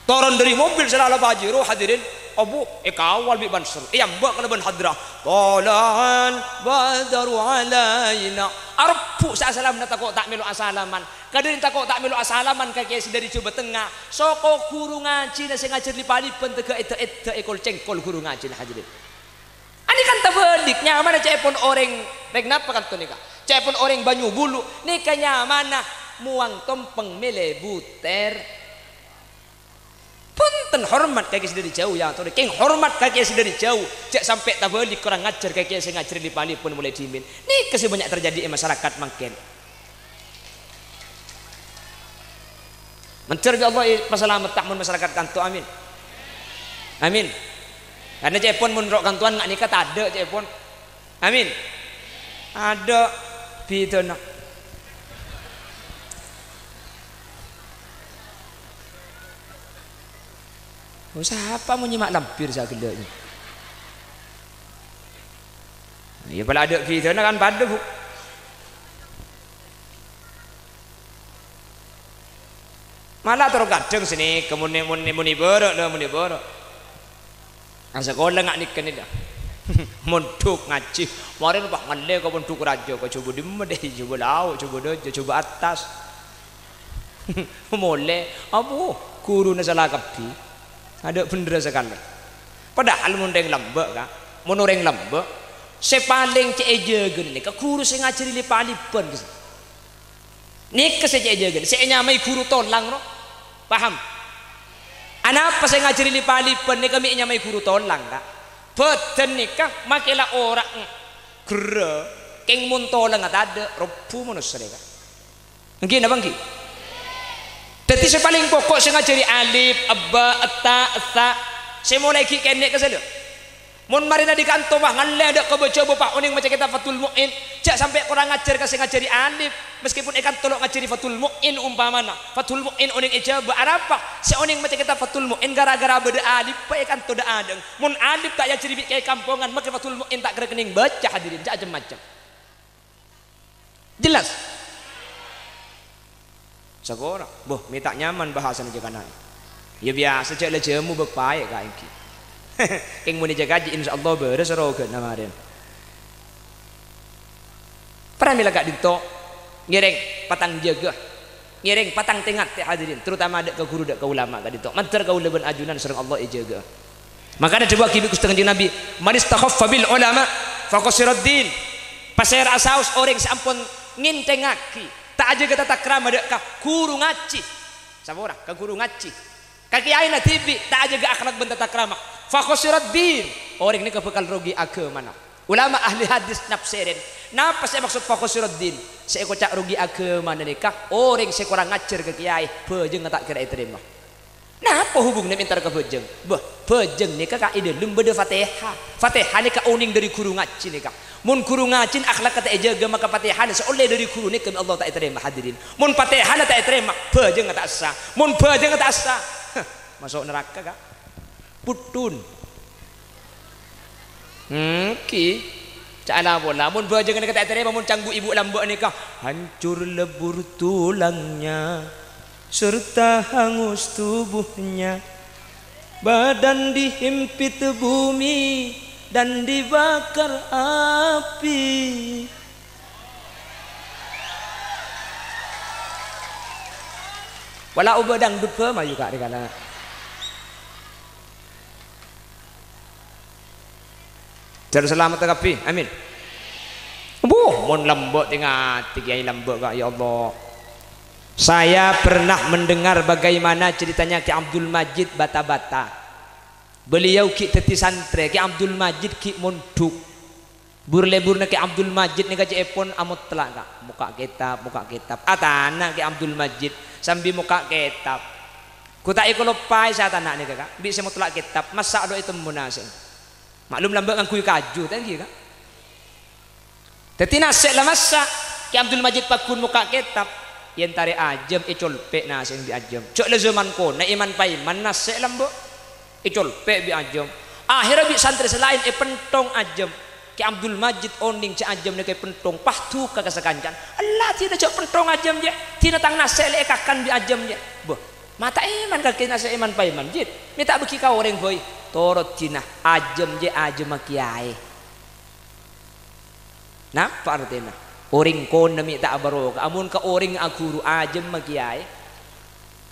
Toron dâri mobil sè la-la Pajero, hadirin, abu, èkawal bi' pansel, èamba' kalabân hadrah, "Thala'al badru 'alaina." Arebbhu' sè asalamanna tako' ta' mèlo asalaman. Kadhâddhiyân tako' ta' mèlo asalaman ka kèyaè sè dâri Jhâbâ Tengnga. Soko ghuru ngajhina sè ngajhâr li-paliban tèghâ' èdâ'-èdâ' èkol-cèngkol ghuru ngajhina, hadirin. Anèka kan tabhâlik, nyamana ca'èpon orèng, rèng napa kanto nèka? Ca'èpon orèng Banyubulu, nèka nyamana mowang tompèng mèlè butèr. Bhunten, hormat ka kèyaè sè dâri jhâu, èyatorè. Kèng hormat ka kèyaè sè dâri jhâu, jhâ' sampè' tabhâlik korang ajhâr ka kèyaè sè ngajhâr li-paliban molaè dhimèn. Nèka sè bânnya' terjadi è masyarakat mangkèn. Mandhâr bi' Allah èpasalametta mon masyarakat kanto, amin. Amin. Karna ca'èpon mon ro' kantowan nga' nèka tadâ' ca'èpon. Amin. Adâ' bhidhâna. Oh, sapa mon nyèma' lambhir sè aghellâ'? Iyâ, pala adâ' bhidhâna kan padâ, Bu. Mala tor kadhâng sanèka, mon, mon, mon èbârâ', la, mon èbârâ'. Asakola nga' nèka nèka. Mondhuk ngajhi. Marèna pas ngallè ka Pondhuk Rajâ, ka Jhâbâ Dimma dâi, Jhâbâ Lao', Jhâbâ Dâjâ, Jhâbâ Attas. Molè, abu, ghuruna sala kabbhi. Adâ' bhendherra sakalè. Padahal mon rèng lambâ', Ka', mon orèng lambâ', sè palèng cè' èjâgâna nèka ghuru sè ngajhâri lèp-alèbân, Ka'. Nèka sè cè' èjâgâna, sè ènyamaè ghuru tolang, ro. Paham? Anapa sè ngajhâri lèp-alèbân nèka mè' ènyamaè ghuru tolang, Ka'? Bhâdhân nèka makè la ora, gherrâ, kèng mon tolangnga tadâ', robbhu manossa nèka. Èngghi napa èngghi? Dhâddhi sè palèng poko' sè ngajhâri alif, ebba, etta, essa, sè molaè ghi' kènè' ka sala. Mon marèna dâri kanto, wah, ngallè adâ' ka Jhâbâ, pas onèng maca kètab Fathul Mu'in, jhâ' sampè' korang ajhâr ka sè ngajhâri alif, meskipun è kanto lo' ngajhâri Fathul Mu'in umpamana. Fathul Mu'in onèng è Jhâbâ, arapa? Sè onèng maca kètab Fathul Mu'in ghârâ-ghârâ bâdâ alif bhâi è kanto dâ'-adâ'eng. Mon alif ta' èajhâri bi' kèyaè kampongan, makè Fathul Mu'in ta' kèra kennèng baca, hadirin, jhâ' cem-macem. Jelas? Sakorang, boh, mè' ta' nyaman bhâsana jhâ' kana'. Iyâ biyasa jhâ' la jhâmo bâk paè' ka' èngghi. Kèng mon è jhâ' kajhi, insyaallah bârâs rogâna marèna. Pramèla ka'dinto, ngèrèng patang jâgâ, ngèrèng patang tè-ngatè hadirin, terutama dâ' ka ghuru, dâ' ka ulama ka'dinto. Mandhâr kaulâ bân ajunan sareng Allah èjâgâ. Mangkana dhâbuwaghi bi' Ghustè Kanjeng Nabi, "Man istakhaffa bil ulama faqasirad din." Pasèra'a saos orèng sè ampon ngènthèngngaghi, ta' ajâgâ tatakrama dâ' ka ghuru ngajhi. Saporana, ka ghuru ngajhi. Ka kèyaèna dhibi' ta' ajâgâ akhlak bân tatakrama. Faqasirad din. Orèng nèka bhâkal rogi aghâmana. Ulama ahli hadis nafsèrèn, napa sè èmaksod faqasirad din? Sè èkoca' rogi aghâmana nèka orèng sè korang ajhâr ka kèyaè, bhâjângnga ta' kèra ètarèma. Napa hubunganna entar ka bhâjâng? Bâh, bhâjâng nèka ka è dâlem bâdâ Fatèha. Fatèha nèka onèng dâri ghuru ngajhi nèka. Mon ghuru ngajhina akhlakka ta' èjâgâ, maka Fatèhana sè ollè dâri ghuru nèka bi' Allah ta' ètarèma, hadirin. Mon Fatèhana ta' ètarèma, bhâjângnga ta' essa. Mon bhâjângnga ta' essa, maso' naraka, Ka'. Putthun. Èngghi. Ca'na pola, mon bhâjângnga nèka ta' ètarèma, mon canggu ibu lambâ' nèka, hancur lebur tulangnya, serta hangus tubuhnya, badan dihimpit bumi dan dibakar api. Wala obâ dangdut bâ mayu ka' rè kana. Jhâr salamet kabbhi. Amin. Buh, mon lambâ' tè-ngatè Kèyaè lambâ' ka', ya Allah. Saya pernah mendengar bagaimana ceritanya Ki Abdul Majid Bata-Bata. Beliau ghi' dhâddhi santrè, Ki Abdul Majid ghi' mondhuk. Bur-lebbhurrâ Ki Abdul Majid nèka cè'èpon amottla', Ka'. Mokka' kètab, mokka' kètab. Atana' Ki Abdul Majid sambi mokka' kètab. Ghu ta' èkaloppaè sè atana' nèka, Ka'. Bi' sè mottla' kètab, massa' lo' ètemmo nasè'na. Maklum lambâ' ngangghuy kaju, ta' ènggi, Ka'? Dhâddhi nasè' la massa', Ki Abdul Majid pagghun mokka' kètab, èentarè ajâm, ècolpè' nasè'na bi' ajâm. Jhâ' la jhâman konè' èman-paèman nasè' lambâ', ècolpè' bi' ajâm. Akhèrra bi' santrè sè laèn èpenthong ajâm. Ki Abdul Majid onèng jhâ' ajâm nèka èpenthong, pas duka ka sakancana. "Ella, dina jhâ' penthong ajâm, jâ. Dina tang nasè' la èkakan bi' ajâm, jâ." Bâh, ma' ta' èman kakè nasè' èman-paèman, Jid. Mè' ta' bâghi ka orèng bhâi. Torot dina, ajâm, jâ, ajâmma kèyaè. Napa artèna? Orèng konè' mè' ta' abaroka, amon ka orèng aghuru ajâmma kèyaè.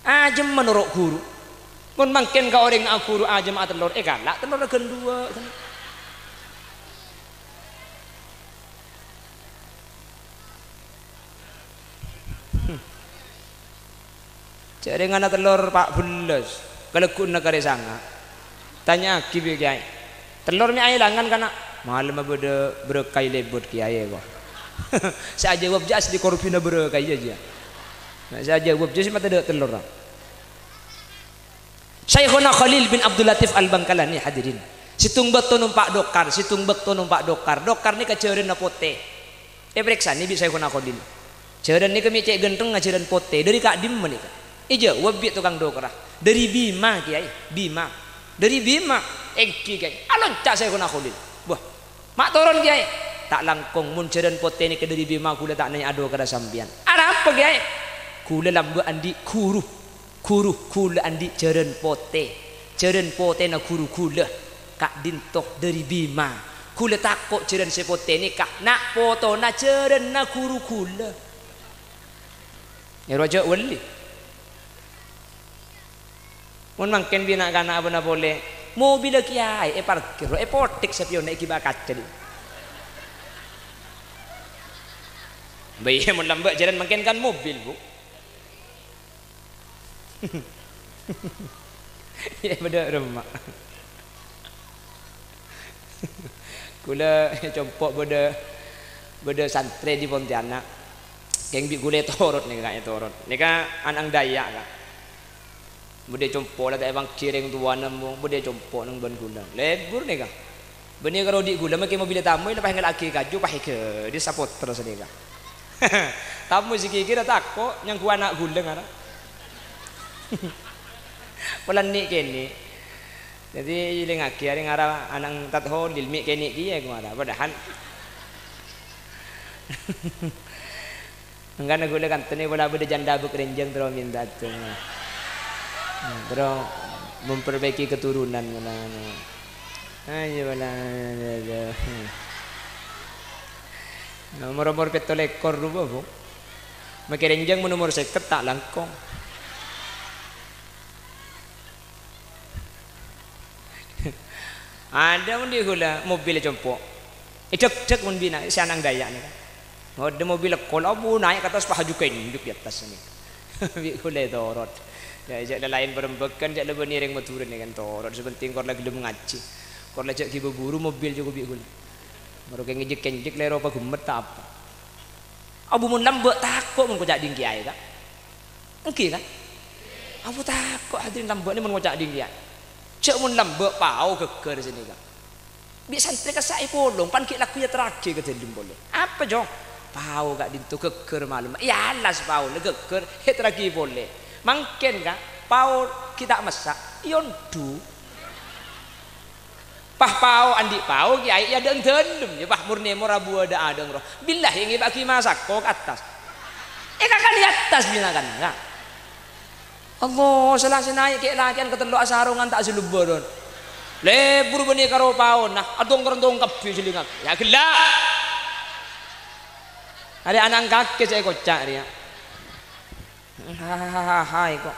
Ajâmma noro' ghuru. Mon mangkèn ka orèng aghuru ajâmma atellor, èkala' tellorra ghân duwâ'. Jhâ' rèngana tellor pa' bellâs, kalagghuna karè sanga'. Tanya'aghi bi' kèyaè. Tellor mè' aèlangan kana'. Malemma bâdâ bârâkaè lèbât kèyaè, ko'. Sè ajâwâb jâ' asli korbhina bârâkaè jâ. Nah, sè ajâwâb jâ' sè matè dâ' tellorra. Syaikhona Khalil bin Abdul Latif Al-Bangkalani, hadirin. Sèttong bâkto nompa' dokar, sèttong bâkto nompa' dokar. Dokar nèka jhârânna potè. Èparèksanè bi' Syaikhona Khalil. Jhârân nèka mè' cè' ghântengnga jhârân potè, dâri ka'dimma nèka? Èjâwâb bi' tokang dokarra, "Dâri Bima, Kèyaè, Bima." "Dâri Bima?" "Èngghi, Kèyaè." Alonca' Syaikhona Khalil. "Wah, ma' toron, Kèyaè?" "Ta' langkong, mon jhârân potè nèka dâri Bima, ghulâ ta' nèya'a dokarra sampèyan." "Arapa, Kèyaè?" "Ghulâ lambâ' andi' ghuru." Ghuru ghulâ andi' jhârân potè, jhârân potèna ghuru ghulâ. Ka'dinto dâri Bima. Ghulâ tako' jhârân sè potè nèka na' potona jhârânna ghuru ghulâ. Èro jhâ' wali. Mon mangkèn bi' na'-kana' abâ'na polè, mobilla kèyaè èparkir, èpothèk sapèyonna èghibâ kaca, dhi'. Bâ iyâ, mon lambâ' jhârân mangkèn kan mobil, Bu. Iyâ, bâdâ remma. Ghulâ compo' bâdâ, bâdâ santrè dhi Pontianak. Kèng bi' ghulâ ètorot nèka, Ka', ètorot. Nèka ana'na Dâjâ', Ka'. Bâdâ compo' la ta' èpangghi rèng towana, mo-, bâdâ compo' neng bân ghulâ. Lebur nèka. Bânnè karo dhi' ghulâ makè mobil tamoy, la pas ngella'aghi kaju, pas èghâdhis sapottra sanèka. Tamoy sè ghighir tako', nyangghu ana' ghulâ ngara. Pola nè'-kènè'. Dhâddhi, èlèngaghi arè ngara ana'na Tad Holil, mè' kènè' kèya ngara. Padahal Mangkana ghulâ kantenè pola bâdâ jhândhâ bâk rènjhâng terro mènta adungo. Terro memperbaiki keturunan mènangèn. Ayo, pola. Nomor-nomor pètto lèkor rowa, Bu. Makè rènjhâng mon nomor sèket ta' langkong. Adâ' mon dhi' ghulâ mobil compo'. Èdhâk-dhâk mon binè' sè ana'na Dâjâ' nèka. Ngodâ mobil èkol, abu naè' ka attas pas aju kènjhek dhi' attas nèka. Bi' ghulâ ètorot. Jâ', jâ' la laèn parembâghân, jâ' la bânnè rèng Madhurâ nèka ètorot. Sè pentèng kor la ghellem ngajhi. Kor la jâ' ghibâ buru mobil jhuko' bi' ghulâ. Moro kèng ngèjhek-kènjhek lèro pagemmèt ta' apa. Abu mon lambâ' tako' mon koca' dhingghi aè, Ka'. Ènggi, Ka'? Abu tako' hadirin lambâ' nè mon ngoca' dhingghi aè. Jâ' mon lambâ' pao ghâgghâr sè nèka. Bi' santrè kassa' èpolong, pan ghi' lagghu èyaterraghi ka dâlem polè. Apa, Jong? Pao ka'dinto ghâgghâr malem. Èalas paona ghâgghâr, èyaterraghi polè. Mangkèn, Ka', pao ghi' ta' massa', èondu. Pas pao andi' pao kèyaè è adâ'na dâlem, yâ, pas mor-nèmor abu adâ'-adâ'na rowa. Billahi ngèbâ'aghi masako ka attas. Èkakan è attas binakanna, Ka'. Allah, sala sè naè' kè-lakè'an katello' asarongan ta' asalèbârân. Lebur bânnè karo paona, adongker-dongker kabbhi sèlèngan. Yâ ghellâ'. Arè ana'na kakè sè èkoca' rèya. Hahaha, kok.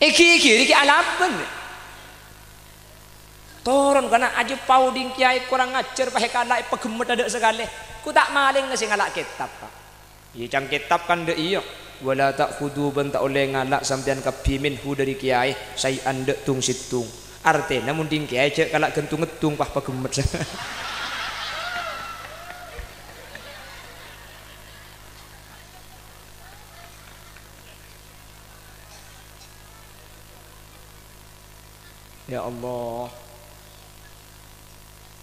Èghi-èghi, nèkè alabân. Toron kana' ajâ paoding kèyaè korang ajhâr, pas èkala' èpaghemmet adâ' sakalè. Ku ta' malèngnga sè ngala' kètab, Pak. Iyâ, cang kètab kan dâ' iyâ. "Wala ta'khudzu," bân ta' ollè ngala' sampèyan kabbhi, "minhu," dâri kèyaè, "syai'an," dâ' tong-sèttong. Artèna mon dhing kèyaè jhâ' kala' ghânto-ngèddhung, pas paghemmet. Ya Allah.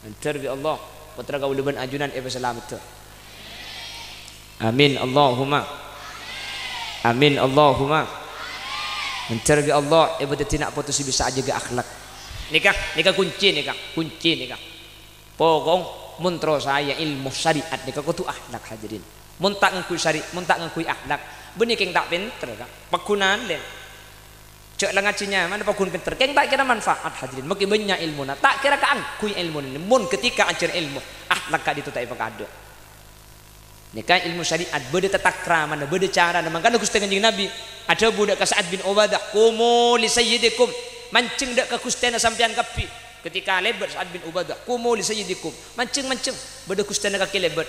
Mandhâr bi' Allah, pottra kaulâ bân ajunan èpasalameddhâ. Amin, Allahumma. Amin, Allahumma. Mandhâr bi' Allah, èpadhâddhi na' poto sè bisa ajâgâ akhlak. Nèka, nèka kuncè nèka, kuncè nèka. Pokok mon terro saè ilmu syariat nèka kodhu akhlak, hadirin. Mon ta' ngangghuy syari-, mon ta' ngangghuy akhlak, bânnè kèng ta' pènter, Ka'. Paghunaan, lè. Jhâ' la ngajhi nyamana paghun pènter, kèng ta' kèra manfaat, hadirin. Maskè bânnya' èlmona, ta' kèra kaangghuy èlmona. Mon ketika ajhâr èlmo, akhlak ka'dinto ta' èpakadâ'. Nèka èlmo syariat, bâdâ tatakramana, bâdâ carana. Mangkana Ghustè Kanjeng Nabi adhâbu dâ' ka Sa'ad bin Ubadah, "Qumu li sayyidikum," manjheng dâ' ka ghustèna sampèyan kabbhi. Ketika lèbât Sa'ad bin Ubadah, "Qumu li sayyidikum," manjheng, manjheng, bâdâ ghustèna kakè lèbât.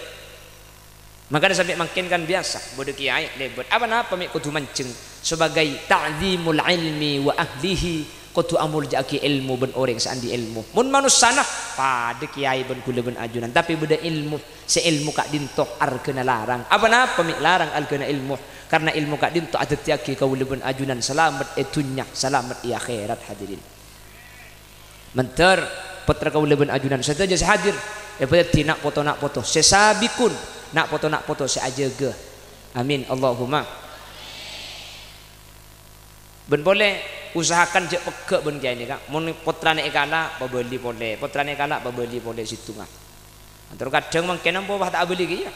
Mangkana sampè' mangkèn kan biyasa, bâdâ kèyaè lèbât. Apa-napa mè' kodhu manjheng, sebagai ta'dzimul ilmi wa ahlihi, kodhu amolja'aghi èlmo bân orèng sè andi' èlmo. Mon manossana, padâ kèyaè bân ghulâ bân ajunan, tapè bâdâ èlmo, sè èlmo ka'dinto arghâna larang. Apa-napa mè' larang arghâna èlmo, karna èlmo ka'dinto adhâddhiyaghi kaulâ bân ajunan salamet è dhunnya, salamet è akhèrat, hadirin. Mandhâr, pottra kaulâ bân ajunan sadhâjâ sè hadir, èpadhâddhi na' poto-na' poto sè sabiqun, na' poto-na' poto sè ajâgâ. Amin, Allahumma. Bân polè, usahakan jhâ' pegghâ' bân kèyaè nèka. Mon pottrana èkala', pabâli polè. Pottrana èkala', pabâli polè sèttonga. Terro kadhâng mangkèn ampo pas ta' abâli kèya.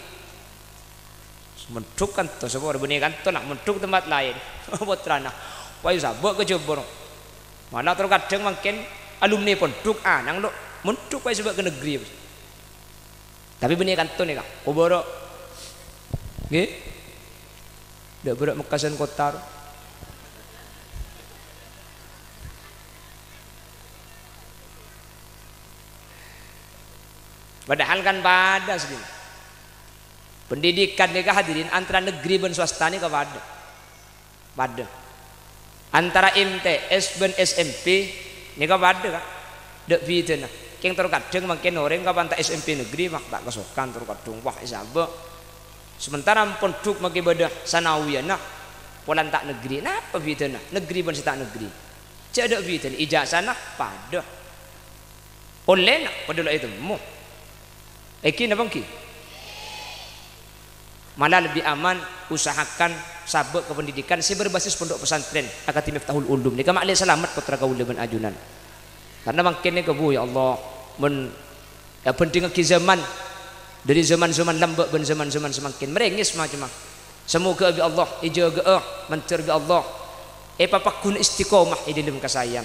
Mondhuk kanto, sapa bânnè kanto, na' mondhuk tempat laèn. Pottrana, "Wah, sabâ' ka Jambor." Mala terro kadhâng mangkèn alumni pondhuk, "Ah, nang lo', mondhuk wae sabâ' ka negeri." Tapè bânnè kanto nèka, kobârâ. Ngghi? Dâ' bârâ' Mekkasan Kotar. Padahal kan padâ, saudara. Pendidikan nèka, hadirin, antara negeri bân swasta nèka padâ. Padâ. Antara M T S bân S M P nèka padâ, Ka'. Dâ' bidâna. Kèng terro kadhâng mangkèn orèng kapan ta' S M P negeri, wah, ta' kasokan terro kadhâng, wah, èsabâ'. Sementara pondhuk mangkèn bâdâ sanawiyana, polana ta' negeri. Napa bidâna negeri bân sè ta' negeri? Jhâ' dâ' bidâna, ijazana padâ. Ollèna padâ lo' ètemmo. Èngghi napa èngghi? Mala lebbi aman, usahakan sabâ' ka pendidikan sè berbasis pondok pesantren Akademi Miftahul Ulum. Nèka ma'lè salamet pottra kaulâ bân ajunan. Karna mangkèn nèka, Bu, ya Allah, mon èbhândhingngaghi zaman, dâri zaman-zaman lambâ' bân zaman-zaman samangkèn, marèngès ma-, coma. Samoga bi' Allah èjâgâ'â, mandhâr bi' Allah èpapaggun istiqomah è dâlem kasaèyan.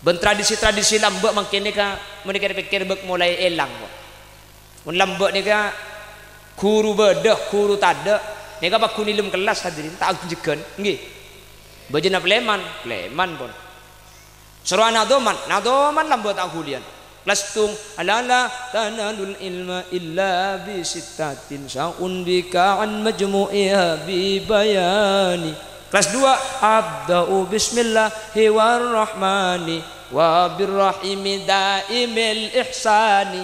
Bân tradisi-tradisi lambâ' mangkèn nèka, mon èkèr-pèkkèr bâk molaè èlang, kok. Mon lambâ' nèka ghuru bâdâ, ghuru tadâ', nèka paggun è dâlem kellas, hadirin, ta' jhegghân, èngghi. Bâjâna palèman, palèman pon. Soro anadhoman, nadhoman lambâ' ta' ghuliyân. Kellas sèttong, "Ala la tanalul ilma illa bi sittatin, sa'unbika an majmu'iha bi bayani." Kellas duwâ', "Abda'u bismillahi warrahmani, wa birrahimi daimil ihsani."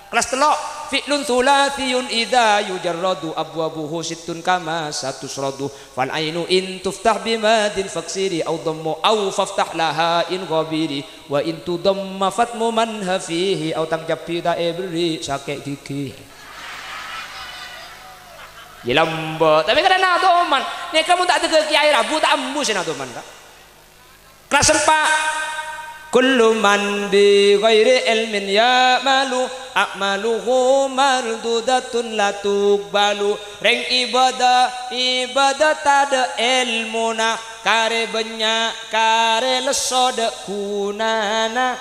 Kellas tello', "Fi'lun thulathiyun idza yujarradu abwabuhu sittun kama satusradu. Fal ainu in tuftah bimadin faksiri au dhammu au faftah laha in ghabiri. Wa in tudhamma fatmu manha fihi au tang cabbhi ta' èberri' sakè' ghighi." Yâ lambâ', tapè kan nadhoman. Nèka mon ta' dâgghâ' kèyaè rabu ta' ambu sè nadhoman, Ka'. Kellas empa'. "Kullu man bi ghairi ilmin ya'malu, a'maluhu mardudatun la tuqbalu." Rèng ibâdâ, ibâdâ tadâ' èlmona, karè bânnya', karè lesso dâ' ghunana.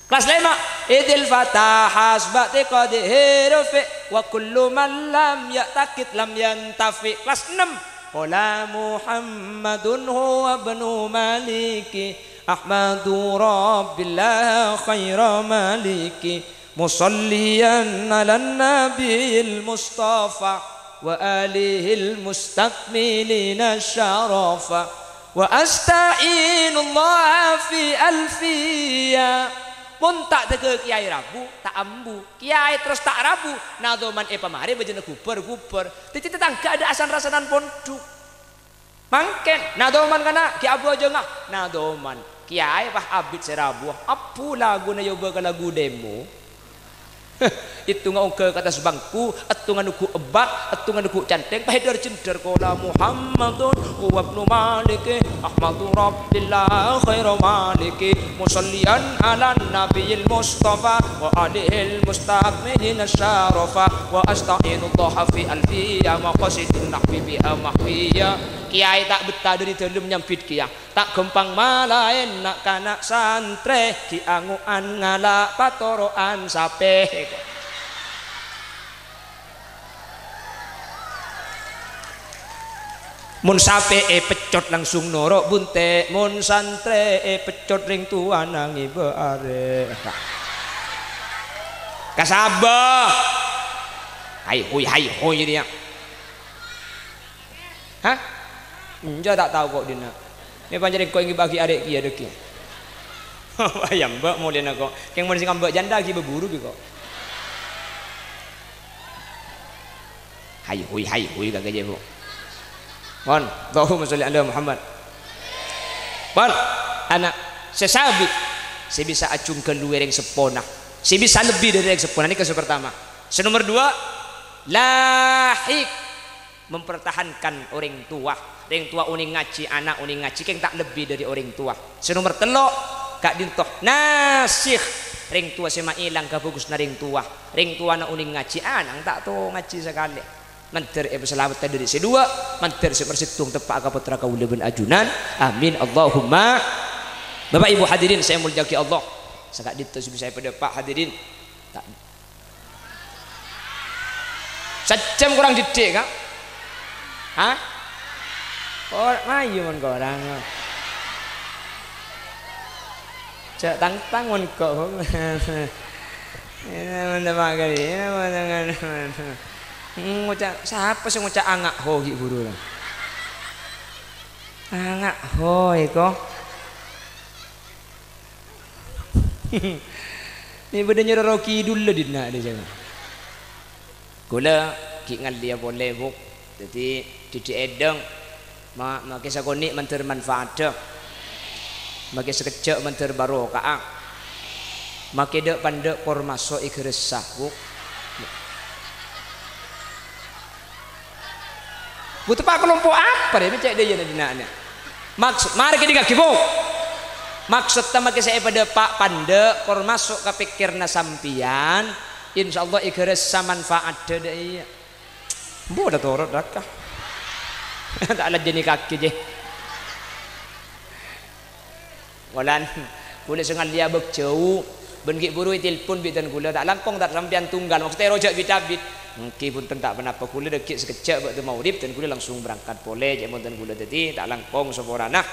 Kelas lèma', idzil fata hasba'tiqadihi rufi', wa kullu man lam ya'taqid lam yantafi'. Kelas ennem, qala Muhammadun huwa ibnu Maliki, Ahmadu Rabbillah khaira Maliki, musalliyan 'alan nabiyil mustafa, wa alihil mustakmilina syarafa. Wa asta'inullaha fi alfiya. Mon ta' dâgâ kèyaè rabu, ta' ambu. Kèyaè terros ta' rabu, nadhoman èpamarè bâjâna ghubâr-ghubâr. Dhâddhi tatangghâ adâ' asan-rasanan pondhuk. Mangkèn, nadhoman kana' ghi' abhâjângnga. Nadhoman. Kèyaè pas abit sè rabuwâ. Abbhu laguna èobâ ka lagu demo. Èttongnga ongghâ ka attas bangku, èttongnga neggu' ebbâk, èttongnga neggu' canthèng, pahèdhâr jendhâr, qala Muhammadun huwa ibnu Maliki, Ahmadu Rabbillah khaira Maliki, musalliyan 'alan nabiyil mustafa, wa alihil mustakmilina syarafa, wa asta'inullaha fi alfiya, maqasidun nahwi biha mahwiya. Kèyaè ta' bettah dâri dâlem nyambit kèya. Ta' ghâmpang malaèn na'-kana' santrè, ghi' ango'an ngala' patoro'an sapè. Mon sapè èpeccot langsung noro' bunte', mon santrè èpeccot rèng towana ngèbâ arè'. Kasabâ. Hai hui, hai hui, jârèya. Hah? Enjâ', ta' tao ko' dinna'. Mè' pancèn engko' ngèbâ'âghi arè' kèya dhâggi'. Ayam, Mbak, molèna ko'. Kèng mon sè ngambâ' janda ghi' bhuru bi' ko'. Hai hui, hai hui, ka kèya, Bu. Pon, Allahumma sholli ala Muhammad. Pon, ana' sè sabiq, sè bisa ajungghâl luwè rèng seppona. Sè bisa lebbi dâri rèng seppona. Nèka sè pertama. Sè nomer dua, lahiq. Mempertahankan orèng towa. Rèng towa onèng ngajhi, ana' onèng ngajhi, kèng ta' lebbi dâri orèng towa. Sè nomer tello', ka'dinto nasikh. Rèng towa sè maèlang kabhâghusânna rèng towa. Rèng towana onèng ngajhi, ana' ta' tao ngajhi sakalè. Mandhâr èpasalametta dâri sè duwâ', mandhâr sè parsèttong teppa'a ka pottra kaulâ bân ajunan. Amin, Allahumma. Bapak Ibu hadirin sè èmoljâ'aghi Allah, saka'dinto sè bisa èpadâpa' hadirin. Ta-, Sajjhâm korang didik, Ka'? Hah? Kor-, mayu mon korang. Jhâ' tang-tang mon ko'. Ina mon tama kali, ina mon tangan. Ngoca', sapa sè ngoca' anga' ho ghi' buru la? Anga' ho iko. Mè' bâdâ Nyi Roro Kidul la dinna' dâ' jâgâ. Kaulâ ghi' ngallèya polè, Bu'. Dhâddhi, didik èdhâng, ma-, makè sakonè' mandhâr manfaatta. Makè sakejjhâ' mandhâr baroka'a. Makè dâ'-pandâ' kor maso' èghâressa, Bu'. Bu, teppa' kalompo' apa rè, mè' cè' dâ' iyâ na dinna'. Maksod, marè kèdingngaghi, Bu. Maksodda makè sè èpadâpa' pandâ' kor maso' ka pèkkèranna sampèyan, insyaallah èghâressa manfaatta dâ' iyâ. Bu, la toro' dâ' ka. Ta' lajjhâni kakè, jè. Molan, kaulâ sè ngallèya bâk jhâu, bân ghi' buru ètelpon bi' dân kaulâ, ta' langkong ta' sampèyan tunggal, maksodda èro jhâ' bit-abit. Èngghi bhunten ta' ponapa, kaulâ dhâggi' sakejjhâ' bâkto maghrib, dân kaulâ langsung berangkat polè, cè' mon dân kaulâ dhâddhi ta' langkong saporana.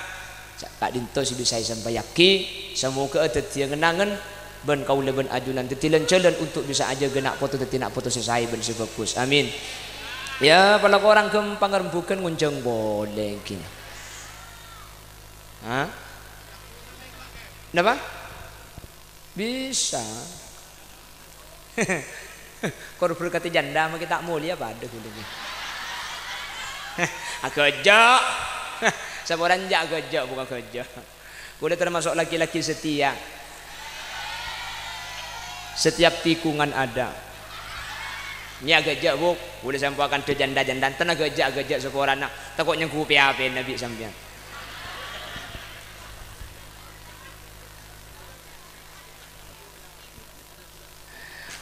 Sa-, ka'dinto sè bisa èsampayaghi, samoghâ dhâddhiyâ ngen-angen, bân kaulâ bân ajunan dhâddhi lan-jhâlân untuk bisa ajâgâ na' poto dhâddhi na' poto sè saè bân sè bhâghus. Amin. Ya, pala korang ghâmpang rembhugân ngonjhâng polè, èngghi. Hah? Napa? Bisa. Kor berkati janda makè ta' molèya padâ ghulâ nèka. Aghâjâ'. Saporana jhâ' aghâjâ', bukan aghâjâ'. Ghulâ termasuk laki-laki setia. Setiap tikungan ada. Nèka aghâjâ', Bu'. Ghulâ sampè' akandhâ janda-janda, enten aghâjâ', aghâjâ' saporana. Tako' nyenggu P H P-na bi' sampèyan.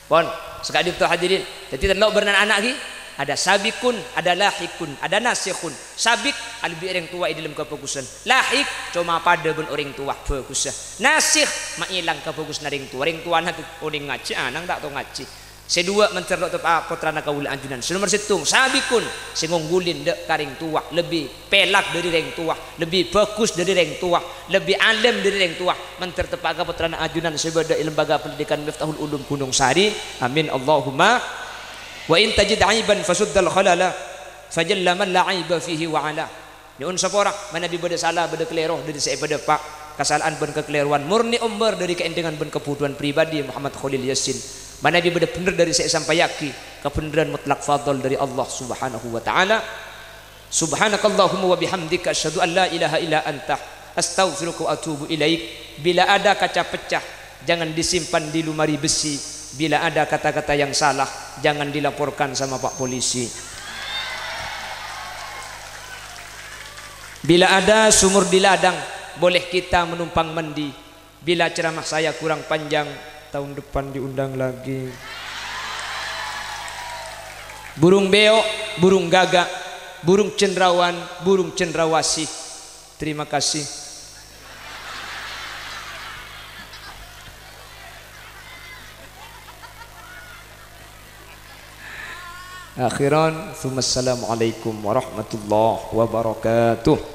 Pon, saka'dinto hadirin. Dhâddhi tello' bârnana ana' ghi, ada sabiqun, ada lahiqun, ada nasikhun. Sabiq, Alèbât rèng towa è dhâlem kabhâghusân. Lahik, coma padâ bân orèng towa, bhâghussâ. Nasikh, maèlang kabhâghusânna rèng towa. Rèng towana onèng ngajhi, ana'na ta' tao ngajhi. Sè duwâ', mandhâr lo' teppa'a pottrana kaulâ ajunan. Sè nomer sèttong, sabiqun, sè ngonggulin dâ' ka rèng towa, lebbi pèlak dâri rèng towa, lebbi bhâghus dâri rèng towa, lebbi alèm dâri rèng towa. Mandhâr teppa'a ka pottrana ajunan sè bâdâ è Lembaga Pendidikan Miftahul Ulum Gunung Sari. Amin, Allahumma. Wa in tajid aiban fasuddal khalala, fajalla man la aiba fihi wa ala. Nyo'on sapora, manabi bâdâ sala, bâdâ kalèro dâri sè èpadâpa', kasala'an bân kakalèrowan morni ombâr dâri kaèndhengan bân kabhudhuwân pribadi Muhammad Kholil Yasin. Manabi bâdâ bhendher dâri sè èsampayaghi, kabhendherrân mutlak fadl dâri Allah Subhanahu wa Ta'ala. Subhanakallahumma wa bihamdika, asyhadu an la ilaha illa anta, astaghfiruka wa atubu ilaik. Bilâ ada kaca pecah, jangan disimpan di lemari besi. Bila ada kata-kata yang salah, jangan dilaporkan sama Pak Polisi. Bila ada sumur di ladang, boleh kita menumpang mandi. Bila ceramah saya kurang panjang, tahun depan diundang lagi. Burung beo', burung gagak, burung cendrawan, burung cendrawasih. Terima kasih. Akhiran, tsumma assalamualaikum warahmatullahi wabarakatuh.